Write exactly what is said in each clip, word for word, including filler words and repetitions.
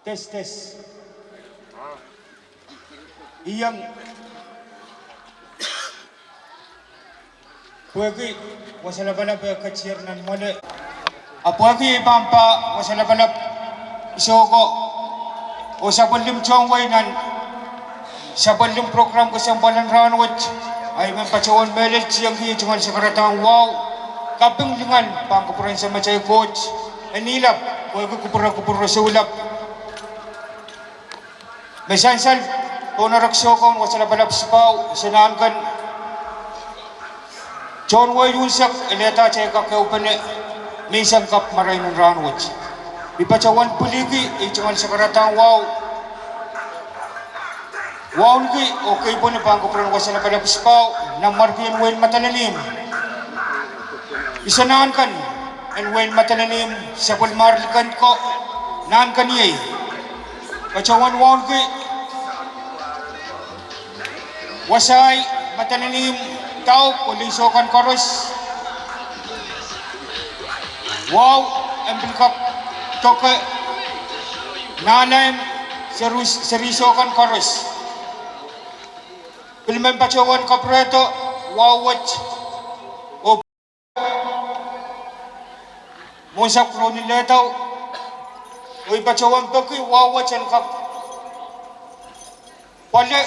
Test, test. Iang pwehki wasa lapalap e ketier nan mwoale. A pwehki ei pahn pah wasa lapalap, I sehse ko, oh sapwellim tohn wehi nan sapwellim program kesempwal en rahnwet, ahi men patohwan mehlel tiengki ei tungoal sakaradahn wahu, kaping lingan pahn kupwuren Samatail Koht en ilap, pwehki kupwure kupwur rosoulap me sansal pohn erek sehse ko en wasa lapalap sipahu, Iso Nahnken, tohn wehi unsek, elehda atail kak ehupene menseng kapw marain en rahnwet. I patohwan pwilikihdi ei tungoal sakaradahn wahu, wauneki oh keipweni pahn kupwuren wasa lapalap sipahu, Nanmwarkien Wehin Madolenihmw, Iso Nahnken en Wehin Madolenihmw, sapwellimarail liken ko, Nahnken iei. Patohwan wauneki wasahi, Madolenihmw, Daup oh lensou kan koaros. Wahu en pil kak doke Nahnken, seri, serisou kan koaros. Pil men patohwan kapwurehdo wahu wet oh mwohn sapwroni lehdau, oh I patohwan peki wahu wet en kak pwoale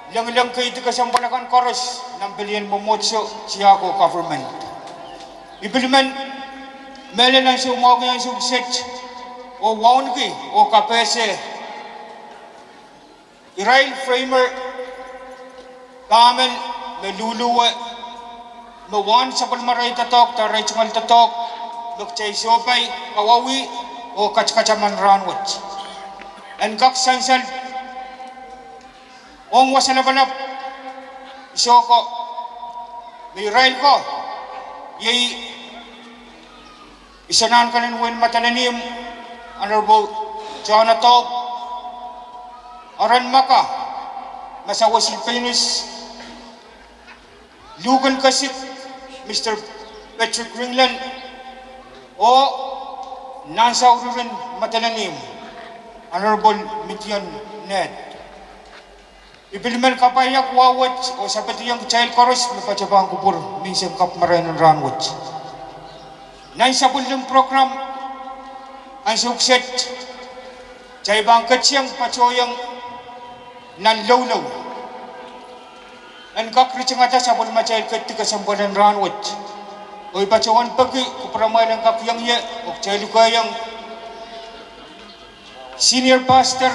lengileng keidi kesempwal akan koaros nan pelien mwomwohdiso, tiahk oh government. I pil men mehlel ansou mwahuki ansou kiset oh wauneki oh kapehse irail framer, pahmen me luhluwe, me wahn sapwellimarail doadoahk, de arail tungoal doadoahk me kitail sohpai, kawauwih oh katakataman rahnwet, en kak sansal ong wasa lapalap, I sehse ko, me irail ko iei Iso Nahnken en Wehin Madolenihmw, Honorable John Adolph, Aren Maka, Masawa Silpenus, Luhken Kesik, Mister Patrick Ringland, oh Nansaurin Madolenihmw, Honorable Midian Ned. I pil men kapaiahki wahu wet oh sapwediong kitail koaros me patohwan kupwur menseng kapw marain en rahnwet. Nan sapwellim program ansou kiset, kitail pahn ketieng patohieng nan loulou en kak ritingada sapwellimatail kedi kesempwal en rahnwet. Oh I patohwan peki kupwuramwail en kak iang ie oh kitail lukehiong Senior Pastor,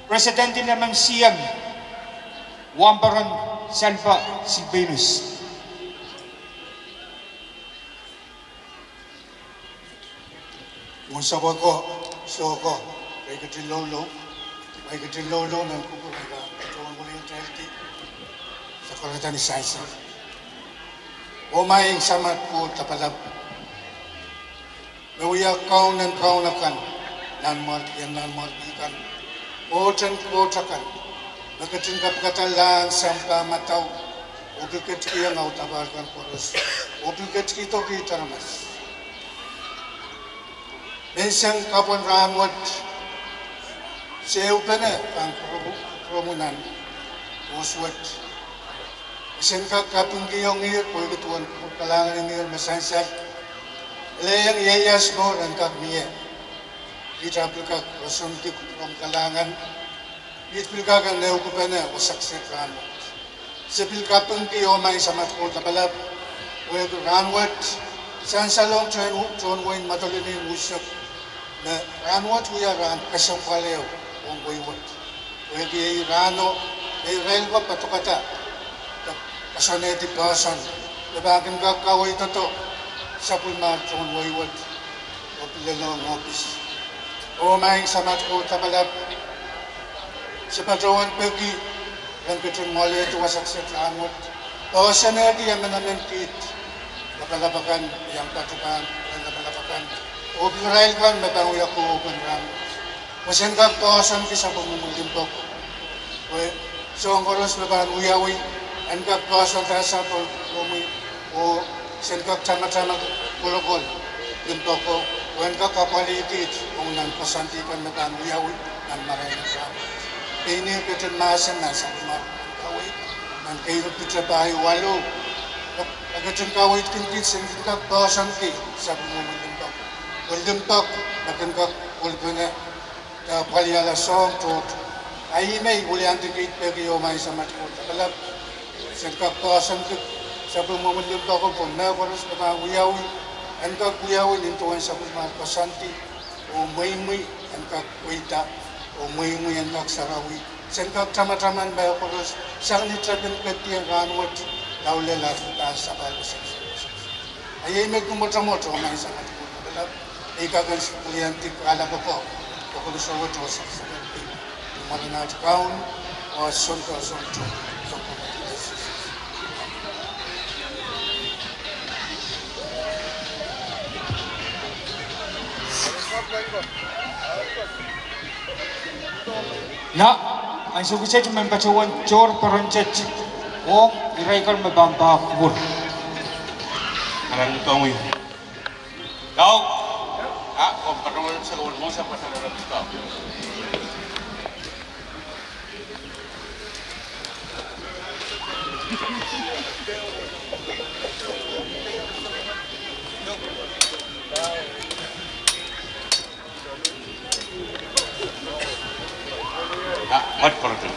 President en M M C M, Wahnpoaron Salpa Silpenus. Mwohn sapwko, sehse ko, pwe I ketin loulou, pwe I ketin loulou nan kupwur en pahn patohwan weliantaildi sakaradahn sansal. Oh maing Samat Koht Lapalap, me wia Kaun en kaun akan, Nanmwarkien nanmwarki kan, Koht en koht akan, me ketin kapikada lahng sampah madau, oh pil ketikihong audapahl kan koaros, oh pil ketikihdo kiht aramas. Menseng kapw en rahnwet, se ehupene pahn kupwuromwi nan koht wet, me sen kak kapingkihong ihr pwehki duwen kupwur kalahngan en ihr me sansal, elehieng ieias mour en kak mie, kiht ahpw pil kak roson ki kupwuromw kalahngan, kiht pil kak en ehukipene wasa kiset rahnwet. Se pil kapingki, oh maing Samat Koht Lapalap, pwehki rahnwet sansalong tohn, tohn wehin Madolenihmw unsek, me rahnwet wia rahn kesempwal ehu ong wehi wet, pwehki iei rahno me irail ko padokada de koasoanehdi poahsoan me pahn kin kak kaweidodo sapwellimar tohn wehi wet oh pil lelohng ohpis. Oh maing Samat Koht Lapalap, se patohwan peki ren ketin mwoalehdi wasa kiset rahnwet, poahsoanehdi emenemen kiht lapalap akan, iang patohwan ren lapalap akan, oh pil irail kan me pahn wia kohwei en rahnwet, pwe sen kak poahsoanki sapwellimomwi limpoak, pwe soahng koaros me pahn wiawi en kak poahsoanda sapwellimomwi, oh sen kak tamataman kolokol limpoako, Pwehn kak apwalih kiht ong nan koasoandi kan me pahn wiawi nan marain en rahnwet. Pein e ketin mahsen nan sapwellimomwi kaweid, nan keieun Piter pahieu waluh, e ketin kaweidki kiht sen kin kak poahsoanki sapwellimomwi limpoak. Pwe limpoak me kin kak kolpene de apwalihala soahng tohto. A ih me I weliandi kiht peki, oh Maing Samat Koht Lapalap, sen kak poahsoanki sapwellimomwi limpoako pwe mehkoaros me pahn wiawi en kak wiawi nin duwen sapwellimomwi koasoandi, oh mweimwei en kak pweida, oh mweimwei en kak sarawi, sen kak tamataman mehkoaros sang ni tepin pedien rahnwet, lao lel ar pahn sapahl wasa. A iei met ni mwotomwot, oh Maing Samat Koht Lapalap, me I kak en weliandi kahlap ong komw, oh komw sohte wasa. Nah, ansou kiset men patohwan tohr poarensel ong irail kan me pahn pahkuwur. Kalahngan komwi. Kau. Ah, komw patohwan sewon mwohsa patohwan kau. Ah, mat porotin.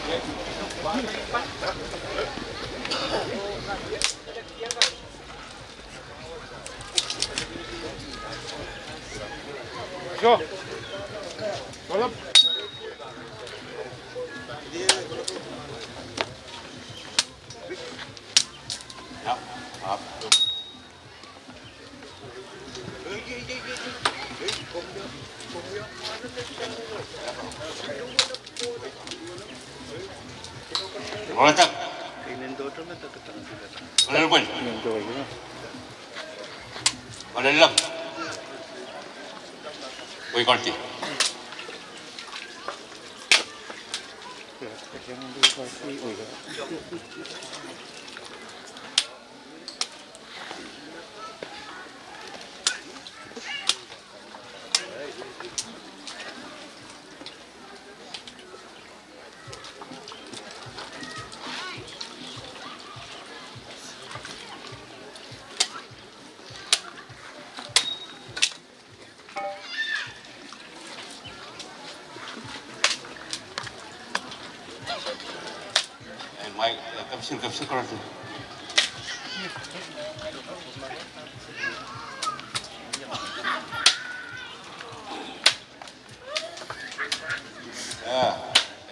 Eh,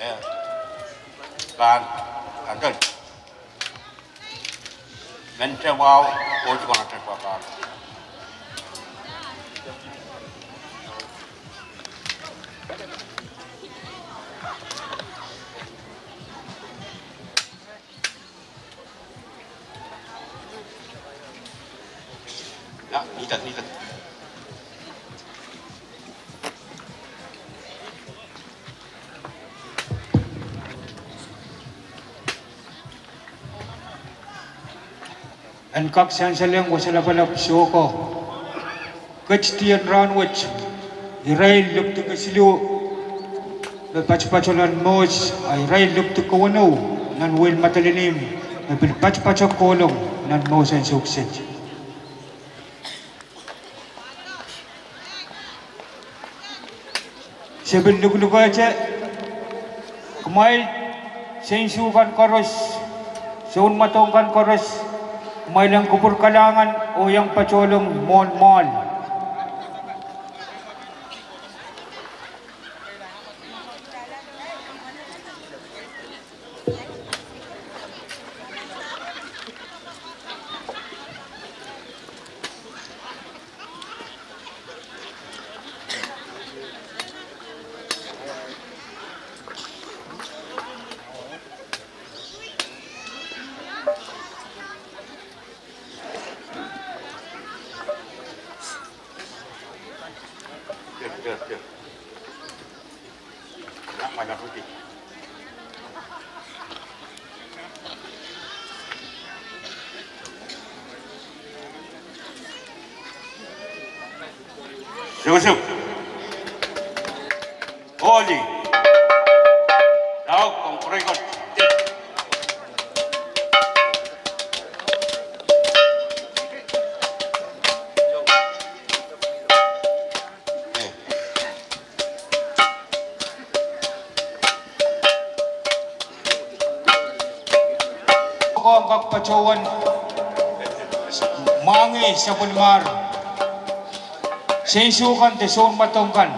eh. Kan, kan, kan. Mehn te wahu, oh te konate pahpa. Nah, nihda, nihda. En kak sansalehng wasa lapalap soko. Ketidien rahnwet, irail lipwudu kesiluh me patopatoh nan mohs, a irail lipwudu kewenou nan wehin Madolenihmw, me pil patopatoh kohlong nan mohs en soukiset. Se pil luklukehte, kumwail seinsuh kan koaros, sounmwadong kan koaros, kumwail en kupwur kalahngan oh iang patohlong mwohn mwoahl. Sewese. Oli. Lao, komw pwurehng. Komw kak patohwan mwahngih sapwellimar seinsuh kan de sounmwadong kan.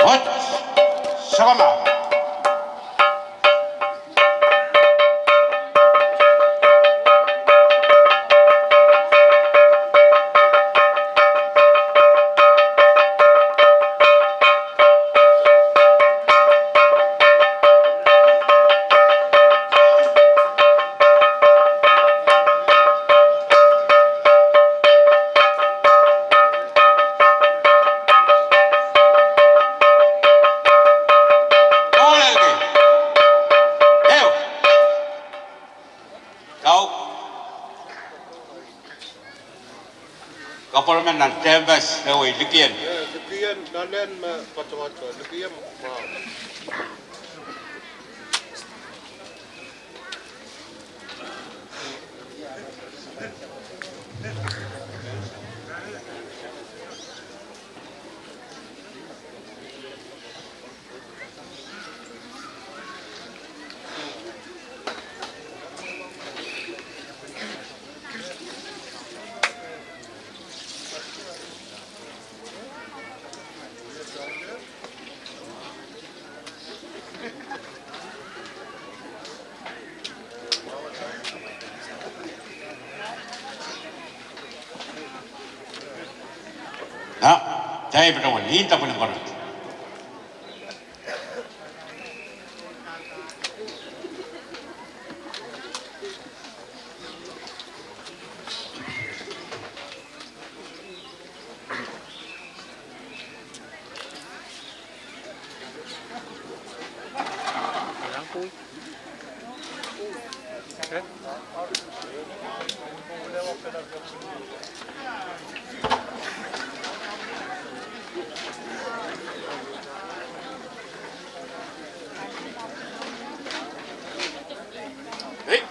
Wet, sakala. Ehu. Tau. Koperment nan tehnpas, ehu, likien. Eh, likien, nan elen me patopato, likien, wow. Ah, dai patohwan, ni tapwelen koaros. Hey.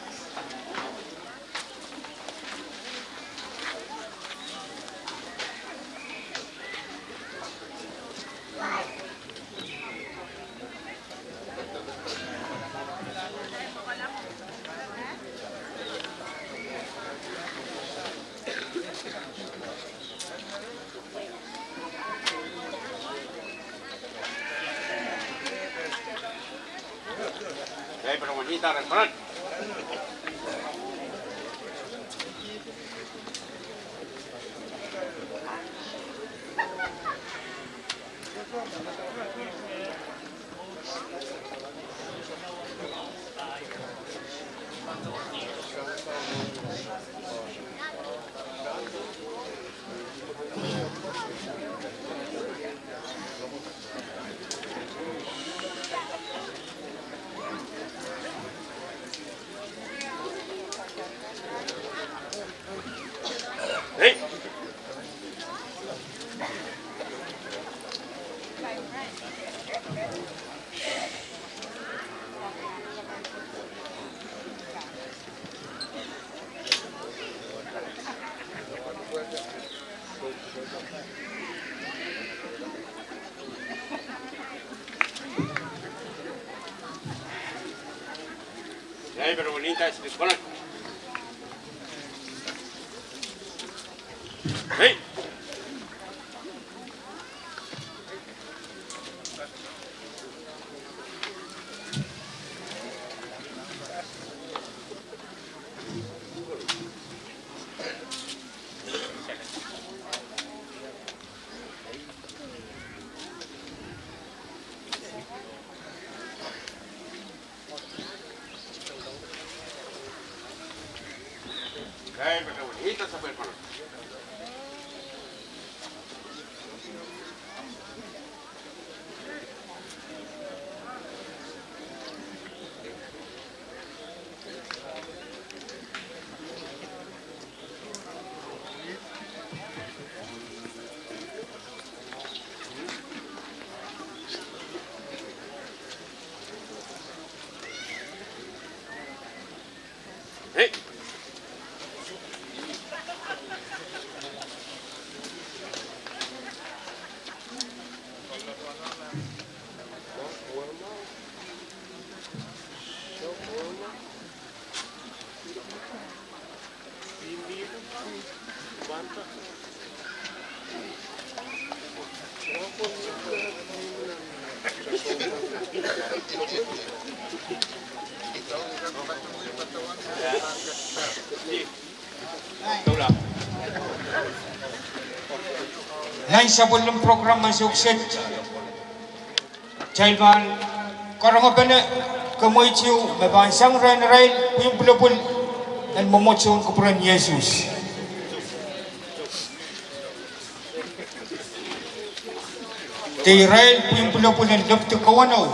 Nan sapwellime program me sokset, kitail pahn karongepene kemweido me pahn sang rehn irail pwihn pwulopwul en mwomwohdiso en kupwuren Sises. De irail pwihn pwulopwul en lepidi kawenou.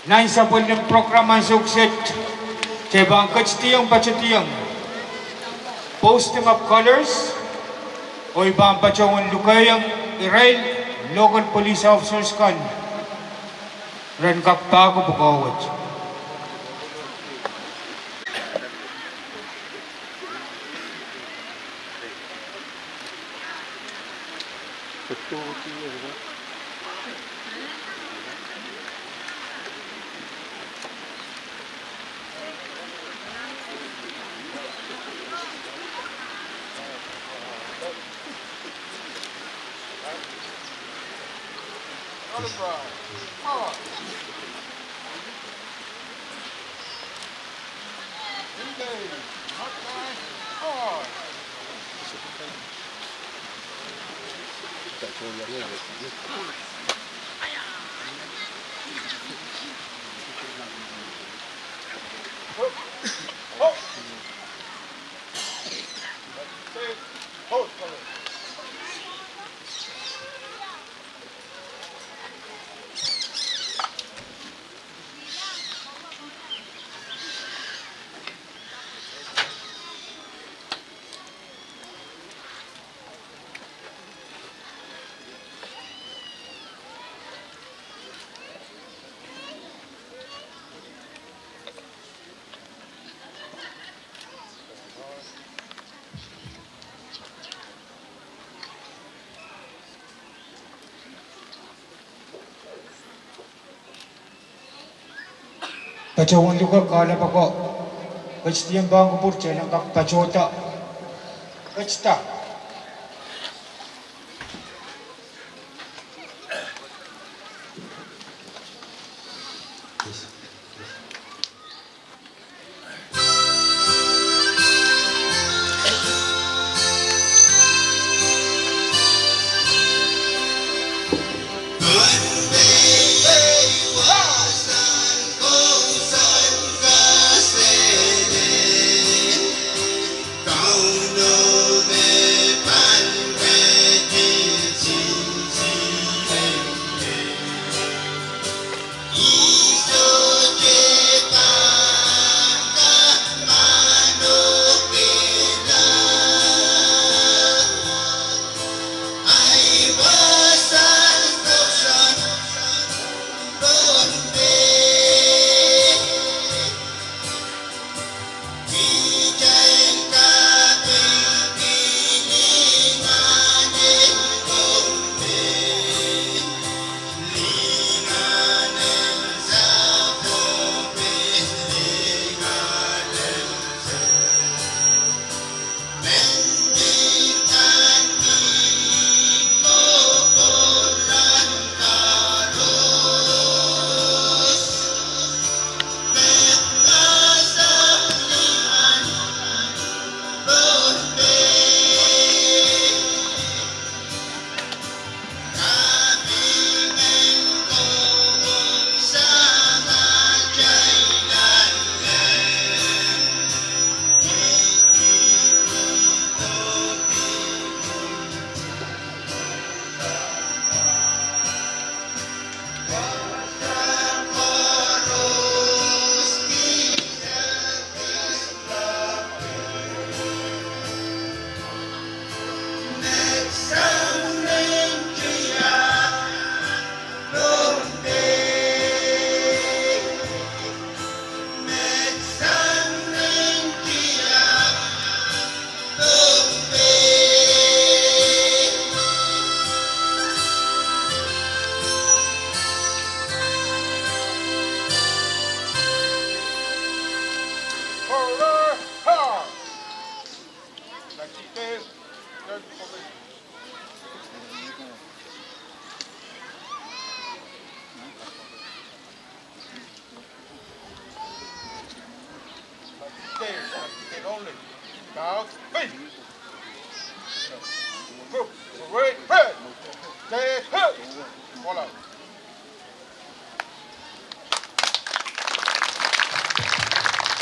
Nan sapwellimen program ansou kiset, kitail pahn ketidiong, patohdiong posting of colours, oh I pahn patohwan lukehiong irail local police officers kan ren kak pahkihda pwukoa wet. Patohwan luke, kahlap ako. Ketidiong pahn kupwur, kitail en kak patohda. Ketida.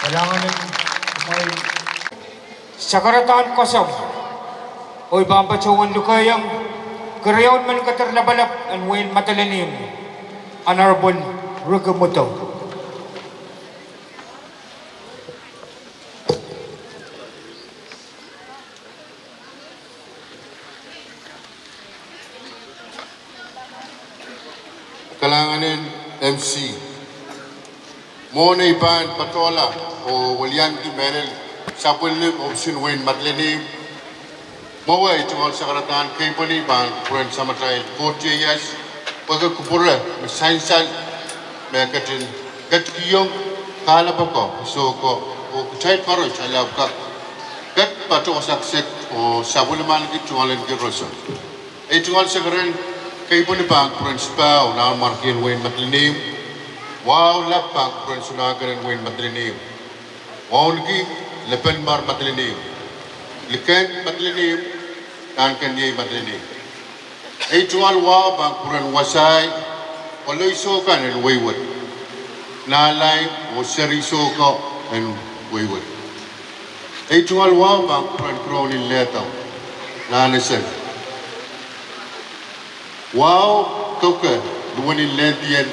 Kalahngan en kumwail. Sakaradahn koasoandi, oh I pahn patohwan lukehiong Keriaun Meninkeder Lapalap en Wehin Madolenihmw, Honorable Ricky Mudou. Kalahngan en M C. Mwohn ei pahn patohla oh weliandi mehlel sapwellimen opisin Wehin Madolenihmw, mwowe ei tungoal sakaradahn kepwehpwei pahn kupwuren Samatail Koht ieias, pwehki kupwure me sansal, me ketin ketikihong kahlap ako, isoh ako, oh kitail koaros ahpw kak ket patohsang sek oh sapwellimaniki tungoal en kiroso. Ei tungoal sakaradahn kepwehpwei pahn kupwuren Sipahu, Nanmwarkien Wehin Madolenihmw, wahu lap pahn kupwuren Sounakenen Wehin Madolenihmw, wauneki Lepenmar Madolenihmw, Likend Madolenihmw, Nahnken Iei Madolenihmw. Ei tungoal wahu pahn kupwuren Wasai, oh loisoh kan en Wei Wet, Nahlai oh seri soh ko en Wei Wet. Ei tungoal wahu pahn kupwuren Kuroun en Lehdo, Nahnesen. Wahu doke luwen en lehdien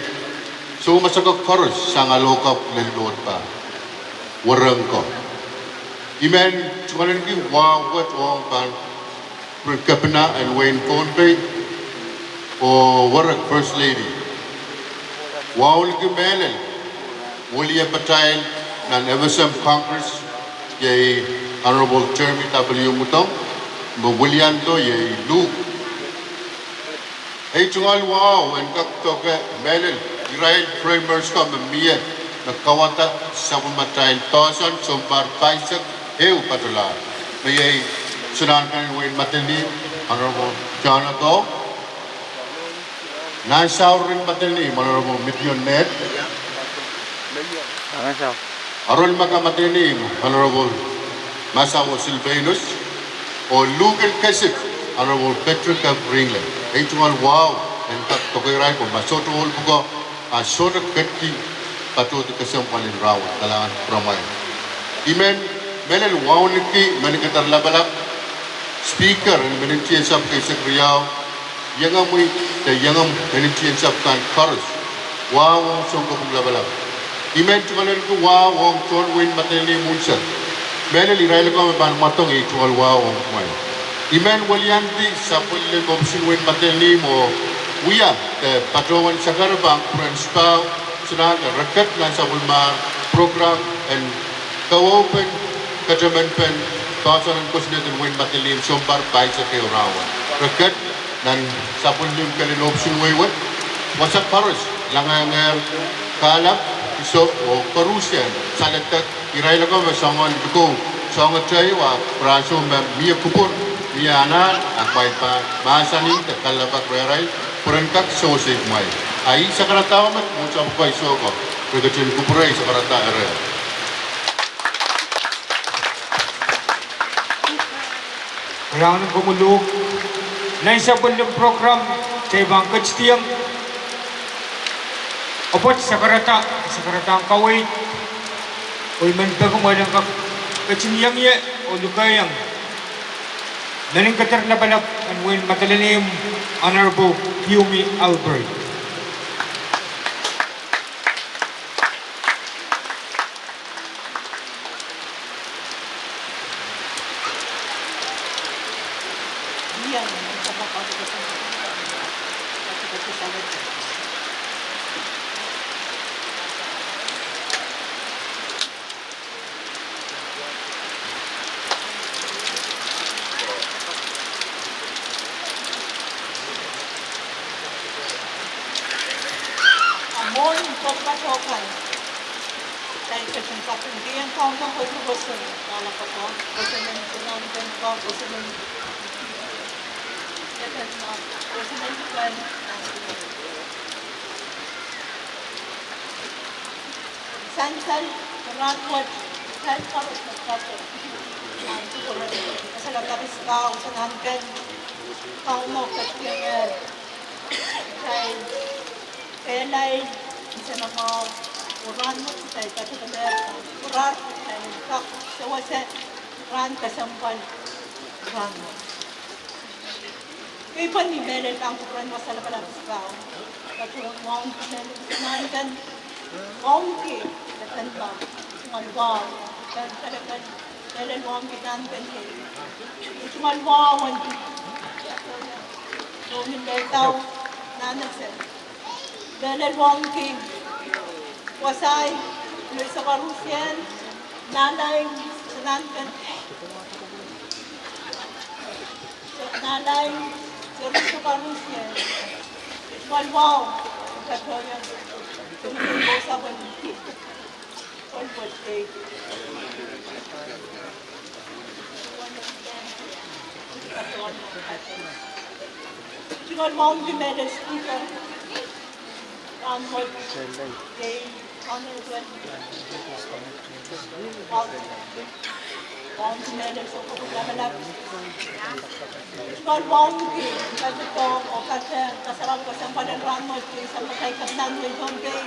soumasako koaros sang ahl oh kapw lel lohdpah, wereng ko. I men tungoalenki wahu wet ong pahn kupwuren Kepina en Wehin Pohnpei oh werek First Lady. Wauneki mehlel weliepatail nan FSM Congress, iei Honorable Jeremy W. Mudong, me weliando iei Luhk. Ei tungoal wahu en kak doke mehlel irail framers ko me mie, me kauwada sapwellimatail poahsoan sounpar pahisek ehu patohlahr, me iei Sounakenen Wehin Madolenihmw, Honorable John Okoh, Nansaurin Madolenihmw, Honorable Midion Ned, Aronmaka Madolenihmw, Honorable Masawo Silvanus, oh Luhk en Kesik, Honorable Patrick F. Ringle. Ei tungoal wahu en kak doke irail ko ma sohte ohl pwuko, a sohte ketki patohdi kesempwal en rahnwet, kalahngan kupwuramwail. I men mehlel wauneki Meninkeder Lapalap, Speaker en Meninsien Sahpw Keisek Riau, iengomwi de iengomw Meninsien Sahpw kan koaros. Wahu ong Sounkopwung Lapalap. I men tungoalenki wahu ong tohn Wehin Madolenihmw unsek, mehlel irail ko me pahn mwadang ei tungoal wahu ong kumwail. I men weliandi sapwellimen opisin Wehin Madolenihmw oh wia de patohwan sakaradahn pahn kupwuren Sipahu, Sounakenen, re ket nan sapwellimar program en kawehwehpen katamanpen poahsoan en kosonned en Wehin Madolenihmw sounpar pahisek ehu rahnwet. Re ket nan sapwellimkelen opisin Wei Wet, wasa koaros langehngehr kahlap, isoh oh koaruhsie saledek irail ko me soangen likou soangen teieu, a pwurasou me mie kupwur, mie anahn, a kumwail pahn mahsanih de kalelapak rehrail pwe ren kak sewese kumwail. A ih sakaradahn met mwohn sapwko isoh ko, re ketin kupwure ei sakaradahn ire. Kalahngan en komwi Luhk. Nan sapwellime program, kitail pahn ketidiong apwet sakaradahn, sakaradahn kaweid, oh I men peki me kumwail en kak ketin iang ie oh lukehiong Meninkeder Lapalap en Wehin Madolenihmw, Honorable Kiumi Albert. A mwohn pwukat oh kan, kitail ketin kapingkihong Kauno wehwehki koasoandi, kahlap ako, koasoandi en Sounakenen ko, koasoandi en, koasoandi en, sansal, rahnwet, kitail koaros me kaping, ah, kupwure, kasalap Sipahu, Sounakenen, Kauno ketikihong kitail kehlail, nsenamwahu, oh rahnwet kitail patohwan kupwurar, kitail kak sewese rahn kesempwal rahnwet. Ei pwehn ni mehlel pahn kupwuren wasa lapalap sipahu. Patohwan wauneki mehlel sanahnken, wauneki, patohwan wahu, patohwan pelepen, mehlel wauneki nahnken ei. Patohwan wahu en, patohwan lehdau, nan ese. Mehlel wauneki, wasahi, me sokaruhsie, nahnahi, sanahnken. Nahnahi, seri sokaruhsie. Patohwan wahu, patohwan, patohwan, patohwan, patohwan, patohwan. Patohwan wauneki mehlel speaker. Rahnwet, ei, Honorable. Wauneki mehlel soukohp lapalap. Patohwan wauneki, patohwan, oh patohwan, kasarawi kesempwal en rahnwet, ei, sapwellimatail kepina en wehi Pohnpei.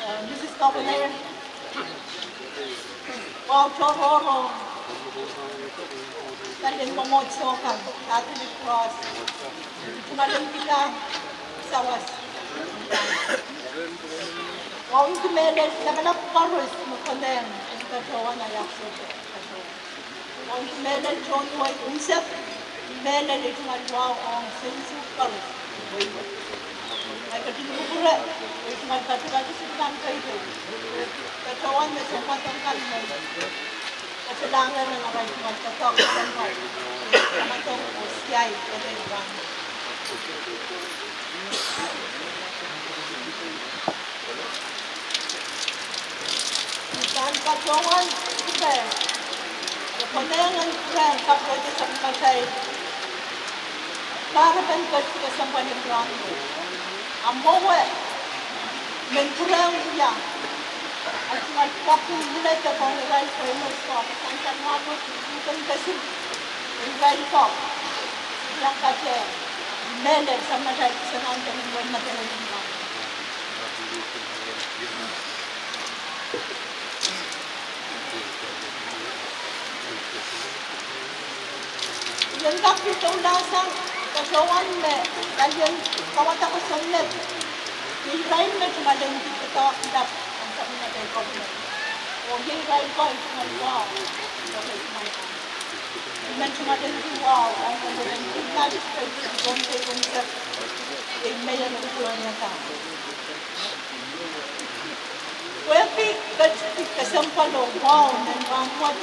Eh, Mrs Governor. Wahu tohrohro, palien mwomwohdiso kan, Catholic Cross, tungoalenki kitail sawas. Wauneki mehlel lapalap koaros me konehng en patohwan ahi ahpw sohte patohwan. Wauneki mehlel tohn wehi unsek, mehlel ei tungoal wahu ong sewese koaros. Ei ketin kupwure, ei tungoal patohwan patohwan soangen patohwan me soangen patohwan kan me. Patohwan lahngan nan arail tungoal patohwan kan me. Patohwan oh siai, patohwan. Nan patohwan kupwure, e konehng en kupwure kapwurehdi sapwellimatail kahrepen ketikihong kesempwal en rahnwet. Ahpw mwowe, men kupwure wia, a tungoal kapwurehdi lel de kong irail pwe mwo ko, sansal mwahu mwo, kupwuren kesikap, irail ko, iang kate, mehlel sapwellimatail kosonned en wehi Madolenihmw. I en kak pil doulahsang patohwan me palien kauwada kosonned, irail me tungoaleniki doadoahk lap nan sapwellimatail government. Oh iei irail ko ei tungoal wahu, oh ei tungoal wahu. I men tungoaleniki wahu, oh ei tungoal wahu, oh ei tungoal wahu. Pwehki ketikihong kesempwal oh wahu nan rahnwet,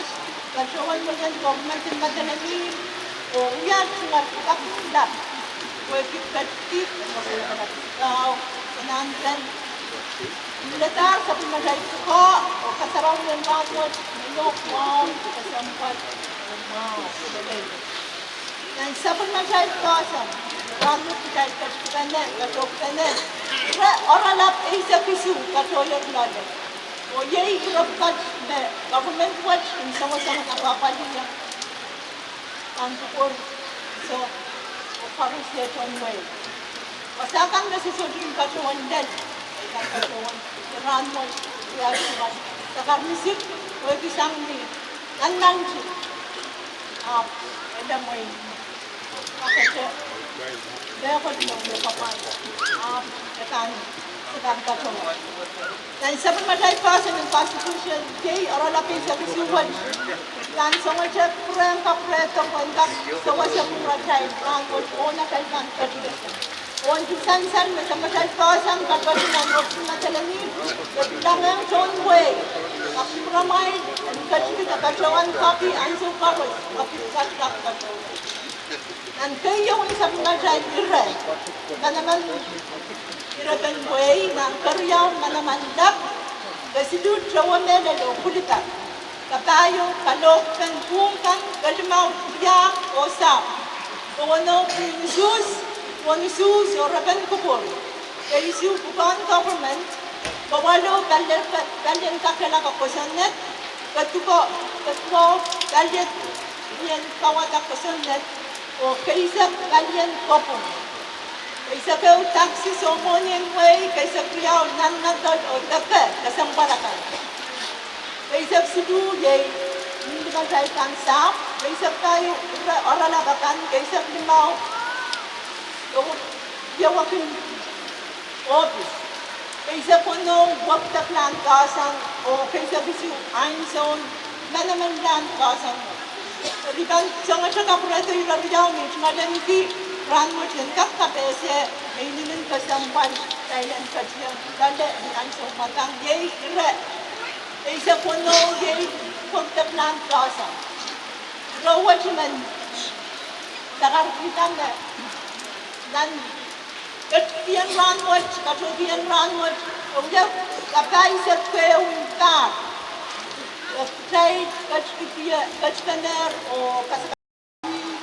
patohwan mwomwen government en Madolenihmw, oh wia tungoal kapwurehdi lap, pwehki ketikihong kesempwal oh wahu, nan pen. Ledahr sapwellimatail pwukoa, oh kasarawi en rahnwet, me iang wahu, kesempwal, oh wahu, lelei. Nan sapwellimatail poahsoan, rahnwet kitail ketikihpene, katohkpene, ire oaralap eisek isuh patohier loale. Oh iei ire pwukat me government wet kin songosong apwahpwalih ie. Nan kupwur, so, oh koarusie tohn wehi. Wasa kan me sohte kin patohwan lel, e kan patohwan, rahnwet, ia, sakar misik, wehwehki sang ni, nan nantihong. Ahpw, e lel mwein. Ahpw, e lel mwein. Ahpw, e pahn, e pahn patohwan. Nan sapwellimatail poahsoan en constitution, iei oaralap eisek isuh wet. Pahn songosong kupwuren kapwurehdo pwehn kak sewese kupwuratail, rahnwet, oh atail pahn ketikihong. Oh ni sansal me sapwellimatail poahsoan kapwurehdi nan ropin Madolenihmw, e pil langehng tohn wehi, ahpw kupwuramwail en ketikihda patohwan copy ansou koaros, ahpw pil kak patohwan. Nan keieu sapwellimatail ire, manaman irepen wehi, nan keriau manaman lap, kesiluh towe mehlel oh pwilidak, kapahieu kalohkpen pwung kan, kelimau riahk oh sahpw, koweneu pwihn usuhs, pwon usuhs oh repen kupwur, keisuh pwukoahn government, kawalo palien, palien kakehlaka kosonned, keduko, keduko palien, palien kauwada kosonned, oh keisek palien kopwung. Keisek ehu taksi, soumwein en wehi, keisek riau nan nadol oh deke kesempwal akan. Keisek siluh iei Ni matail kan sahpw, keisek pahieu, ire oaralap akan, keisek limau, oh, ieu wekin ohpis. Keisek weneu, wekdek lahn poahsoang, oh keisek isuh, ansoun manaman lahn poahsoang. Eri pahn songosang kapwurehdo ire riau me I tungoalehngki rahnwet en kak kapehse, me inenen kesempwal, kitail en ketin loale ni ansou mwadang, iei ire. Keisek weneu, iei wekdek lahn poahsoang. Ire wet I men dakarkihda me nan ketikihong rahnwet, katohkihong rahnwet, oh wia kapai sehd kehwei pahr. Oh kitail ketikihong, ketikihehr, oh kas-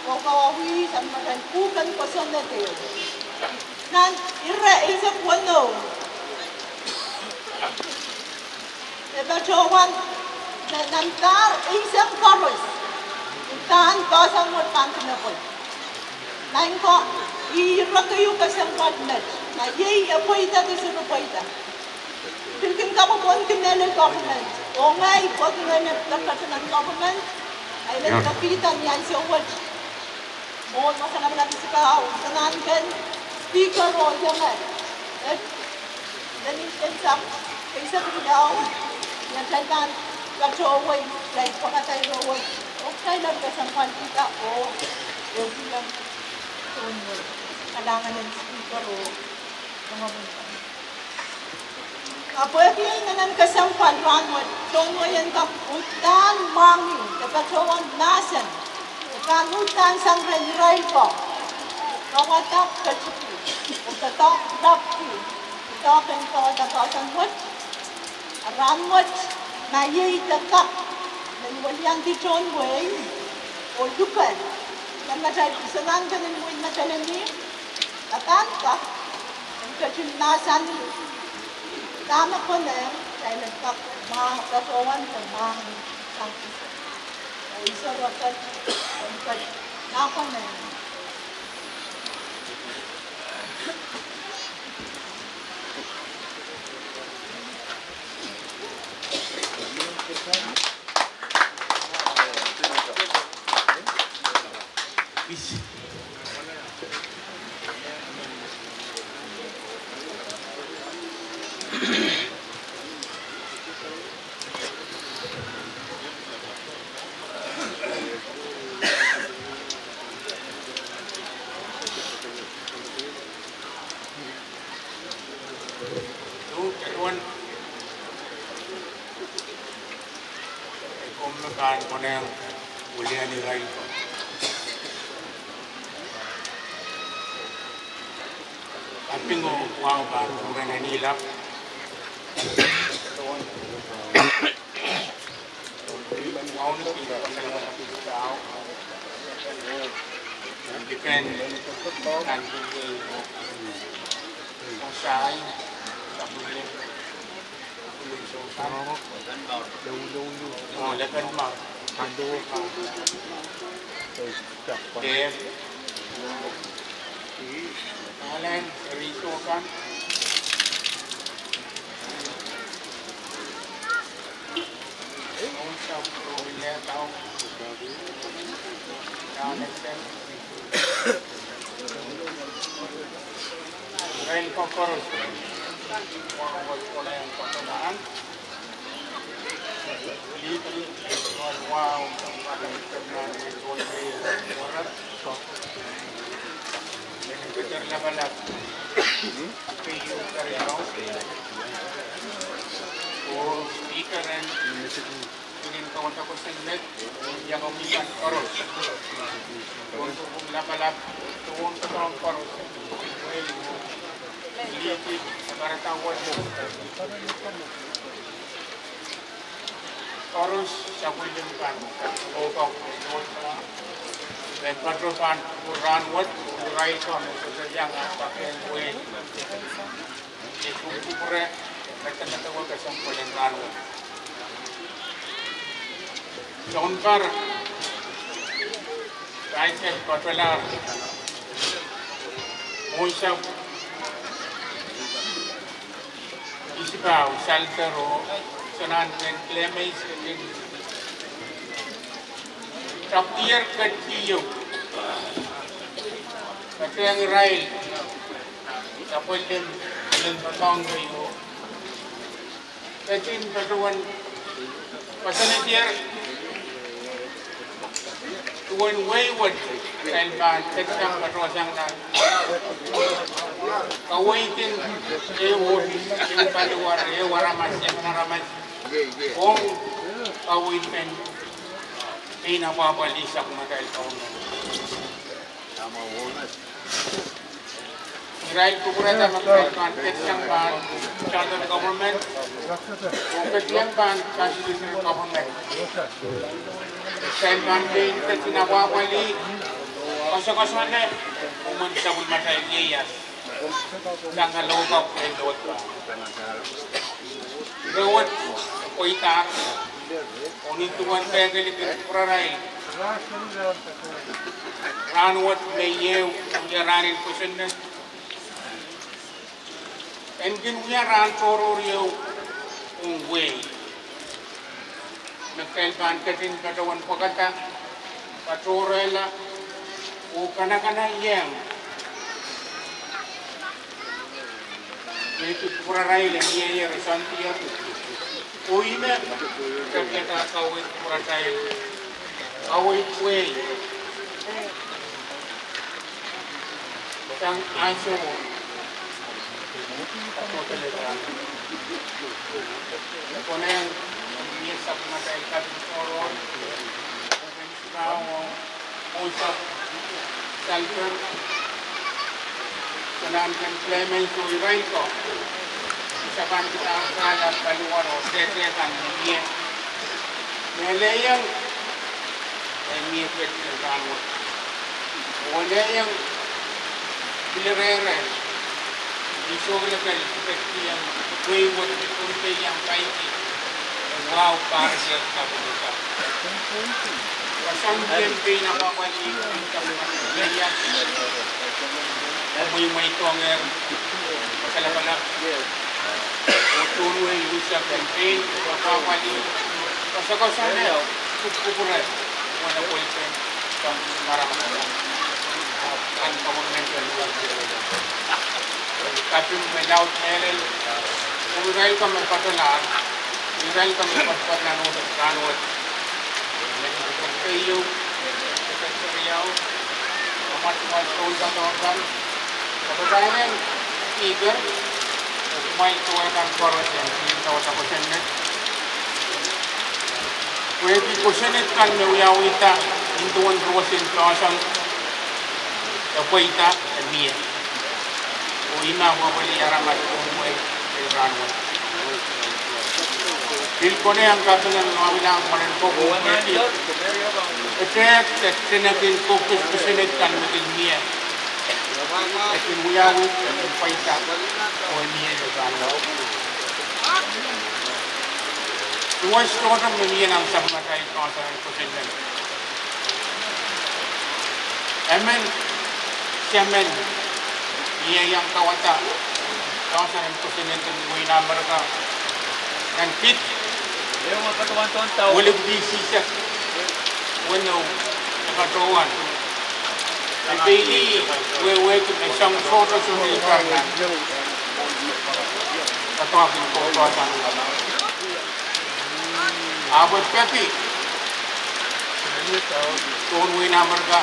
oh kawauwih sang matail pwuhken kosonned. Nan ire eisek weneu, e patohwan, nan pahr eisek koaros, pahn poahsoang wet pahn kin epwei. Maing ko, ire keieu kesempwal met, ma iei e pweida de sohte pweida. Pil kin kapwopwonki mehlel government. Oh ngehi pwehki ngehi me pil ketiket government, I men kapikihda ni ansou wet. Oh wasa lapalap isikau, sanahnken Speaker oh ienge, eh, Lenin Sensap, keisek riau, ni atail pahn patohwei, kitail pwakadahr ire wet, oh kitail en kesempwalkihda, oh, eh, pil en, oh, kalahngan en Speaker oh, oh, Ahpw pwehki inenen kesempwal rahnwet, tohn wehin kak uhdahn mwahngih, e patohwan mahsen, e pahn uhdahn sang rehn irail ko, kawadek ketikihong, oh doadoahk lapalap, doadoahk en kawadek poahsoang wet, a rahnwet, ma iei de kak, men weliandi tohn wehi, oh luke, nan matail, sanahnken en wehi matail eni, a pahn kak, en ketin mahsanih, dahme konehng, kitail en kak, ma, patohwan de mwahngih, sang kiset. Oh I sohte kat, en kat, ma konehng. Duwen, e komw me pahn konehng weliandi irail ko. Kaping oh wahu pahn kupwuren eni lap. Wauneki, wauneki, wauneki, wauneki, wauneki, wauneki, wauneki, wauneki, Oh Speaker en, nin kaunda kosonned, iangahki kan koaros. Tohn pwupwung lapalap, tohn koaros. Lihdi, kahrehda wet. Koaros sapwellime kan, oh kak, oh kak. Patohwan, oh rahnwet, oh irail kan, oh sohte iang ah pakehr wehi. Ih kupwure, medemedewe kesempwal en rahnwet. Sounpar, kaisek patohlahr, mwohnsapw, Isipau Salter oh, sanahnken Clemens ketin, Kapwaiada ketikihong, patehng irail, sapwellimen, limpoak keieu. Ketin patohwan koasoanehdier duwen wehi wet, kitail pahn ketin patohsang nan kaweid en ehu ohpis, ehu paliwar, ehu aramas, emen aramas, ong kaweid en pein apwahpwalih sapwellimatail government. Irail kupwurada me kitail pahn ketin pahn charter government, oh ketin pahn constitutional government. Kitail pahn pein ketin apwahpwalih, koasokoasoane, oh mwein sapwellimatail ieias. Sang lokaia en lokaia. Ire wet pweida, oh nin duwen kehkehlik en kupwurarail. Rahnwet me ieu, wia rahn en kosonned. En kin wia rahn tohrohr ieu ong wehi. Me kitail pahn ketin patohwan pwekada, patohrehla, oh kanakanahieng me kupwurarail en ieier, soandier. Oh ih me kepikada kaweid kupwuratail, kaweid wehi. Sang ansou. Konehng mie sapwellimatail kaping tohrohr, Peninsula, oh House of Sultan, Senanten Clemens oh irail ko. Sapan kita kala paliwar oh sehse kan me mie. Melehiong en mie ketin rahnwet. Oh lehiong pil rehrail, ni sohte lekel ketin wehi wet, ni sohte iang kaiti, e wahu pahr ieu sapwellime. Koasoandi en pein apwahpwalih, mweimweidohngehr, kalapalap. Oh tohn wehi unsek en pein apwahpwalih, koasokoasoane, kupwukupwure, wene pwelpen, sapwellime aramas. Kan government en kaping me laud mehlel, oh irail ko me patohlahr, irail ko me patohwan nan ohpis rahnwet. Keieu, Secretary, oh mwatuwal tohndoadoahk kan, Kapatanen Speaker, oh kumwail towe kan koaros en pil tawada kosonned. Pwehki kosonned kan me wiawihda nin duwen roson tohsoan, e pweida, e mie. Oh ih me apwahpwalih aramas ong wehi en rahnwet. Pil konehng kaping en loalahng mwaren kokohp, e tehk de tenekin kokohp kosonned kan me kin mie. E kin wiawi, e kin pweida, oh e mie en rahnwet. Duwen sohte me mie nan sapwellimatail tohsoan en kosonned. Emen, semen, mie iang kawada tohsoan en kosonned en wehin Amerika. Nan kid, welipwidi eisek weneu, e patohwan. E peidi wehwehki me soang sohte sohte itar nan doadoahk en kou tohsoan. Ahpw e peki tohn wehin Amerika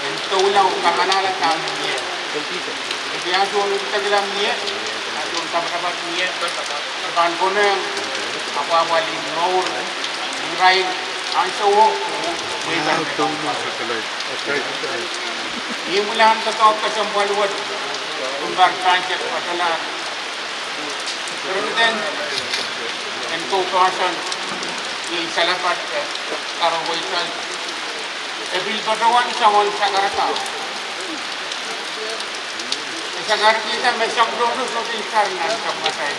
en doula oh kamanahla dahme mie. Peki ansou en udekla mie, ansou en kapakap mie, e pahn konehng apwahpwalih mour irail ansouo, oh wehi kan. Imwilahn doadoahk kesempwal wet, Pumbar Sanchez patohlahr. President en kou koasoandi, Salepat Karoweisal, e pil patohwan soangen sakarada. E sakarkihda me soang sohte sohte itar nan sapwellimatail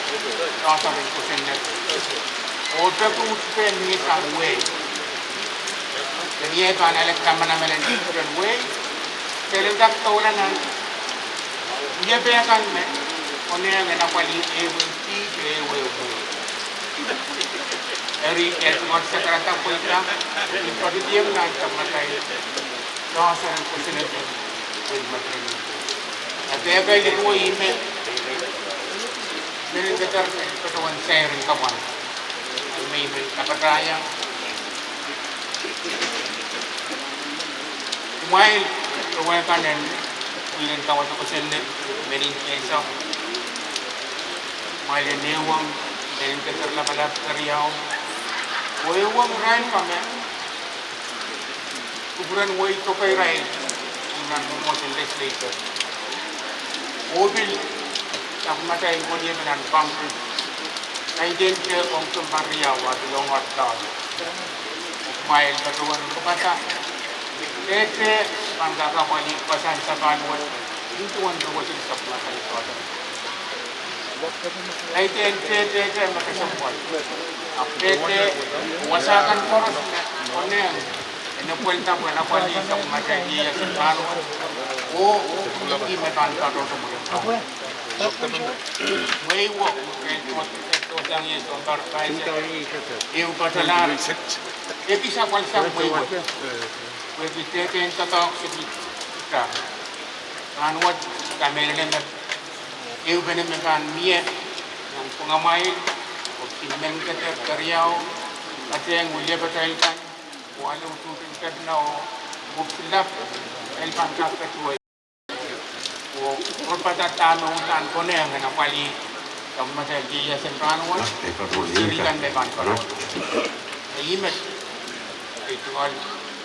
tohsoan en kosonned. Oh peki uhd pein mie sang wehi. Mie pahn ale kamanaman en wehi. Kelendak doula nan wiepe kan me konehng en apwalih ehu wehi, ehu wehi. E Eri, eh, tungoal sakarada pweida, ni patohdiong nan sapwellimatail toahseren kosonned en wein Madolenihmw. Eri, eh, kailih duwe ihme, Meninkeder en patohwan sairin kapwan. Eri me I men kapatahieng kumwail, eh, wehkan en, iren kawada kosonned, Meninkeder, kumwail en ehuong Meninkeder lapalap keriau, oh ehuong irail kame kupwuren wehi dokeirail nan mwomwohdiso en legislature. Oh pil sapwellimatail weliepe nan Congress, kaidehn te ong sounpar riau, ah pil ong wadlahn. Kumwail patohwan pwukada dehde pahn kak apwalih wasahn sapahl wet, nin duwen duwen sapwellimatail toahseren. Kaidehn dehde me kesempwal. Ahpw dehde wasa kan koaros me konehng en epwel dahpw en apwalih sapwellimatail ieias en rahnwet, oh ihme pahn katohdo mwurin. Mwehi wet, eh, tohsang ie sounpar paise, ehu patohlahr, ekis apwal sang mwehi wet. Pwehki dehde en doadoahk seli kita. Rahnwet, kamehlele me ehupene me pahn mie nan pwungamwail, oh kin Meninkeder keriau, patehng wiliepatail kan, oh ale utuhtin kepina oh mwuhk lap, kitail pahn kak ketuwei oh pwurpadahr dahme uhdahn konehng en apwalih sapwellimatail ieias en rahnwet, oh seri kan me pahn koaros. Eri met, I tungoal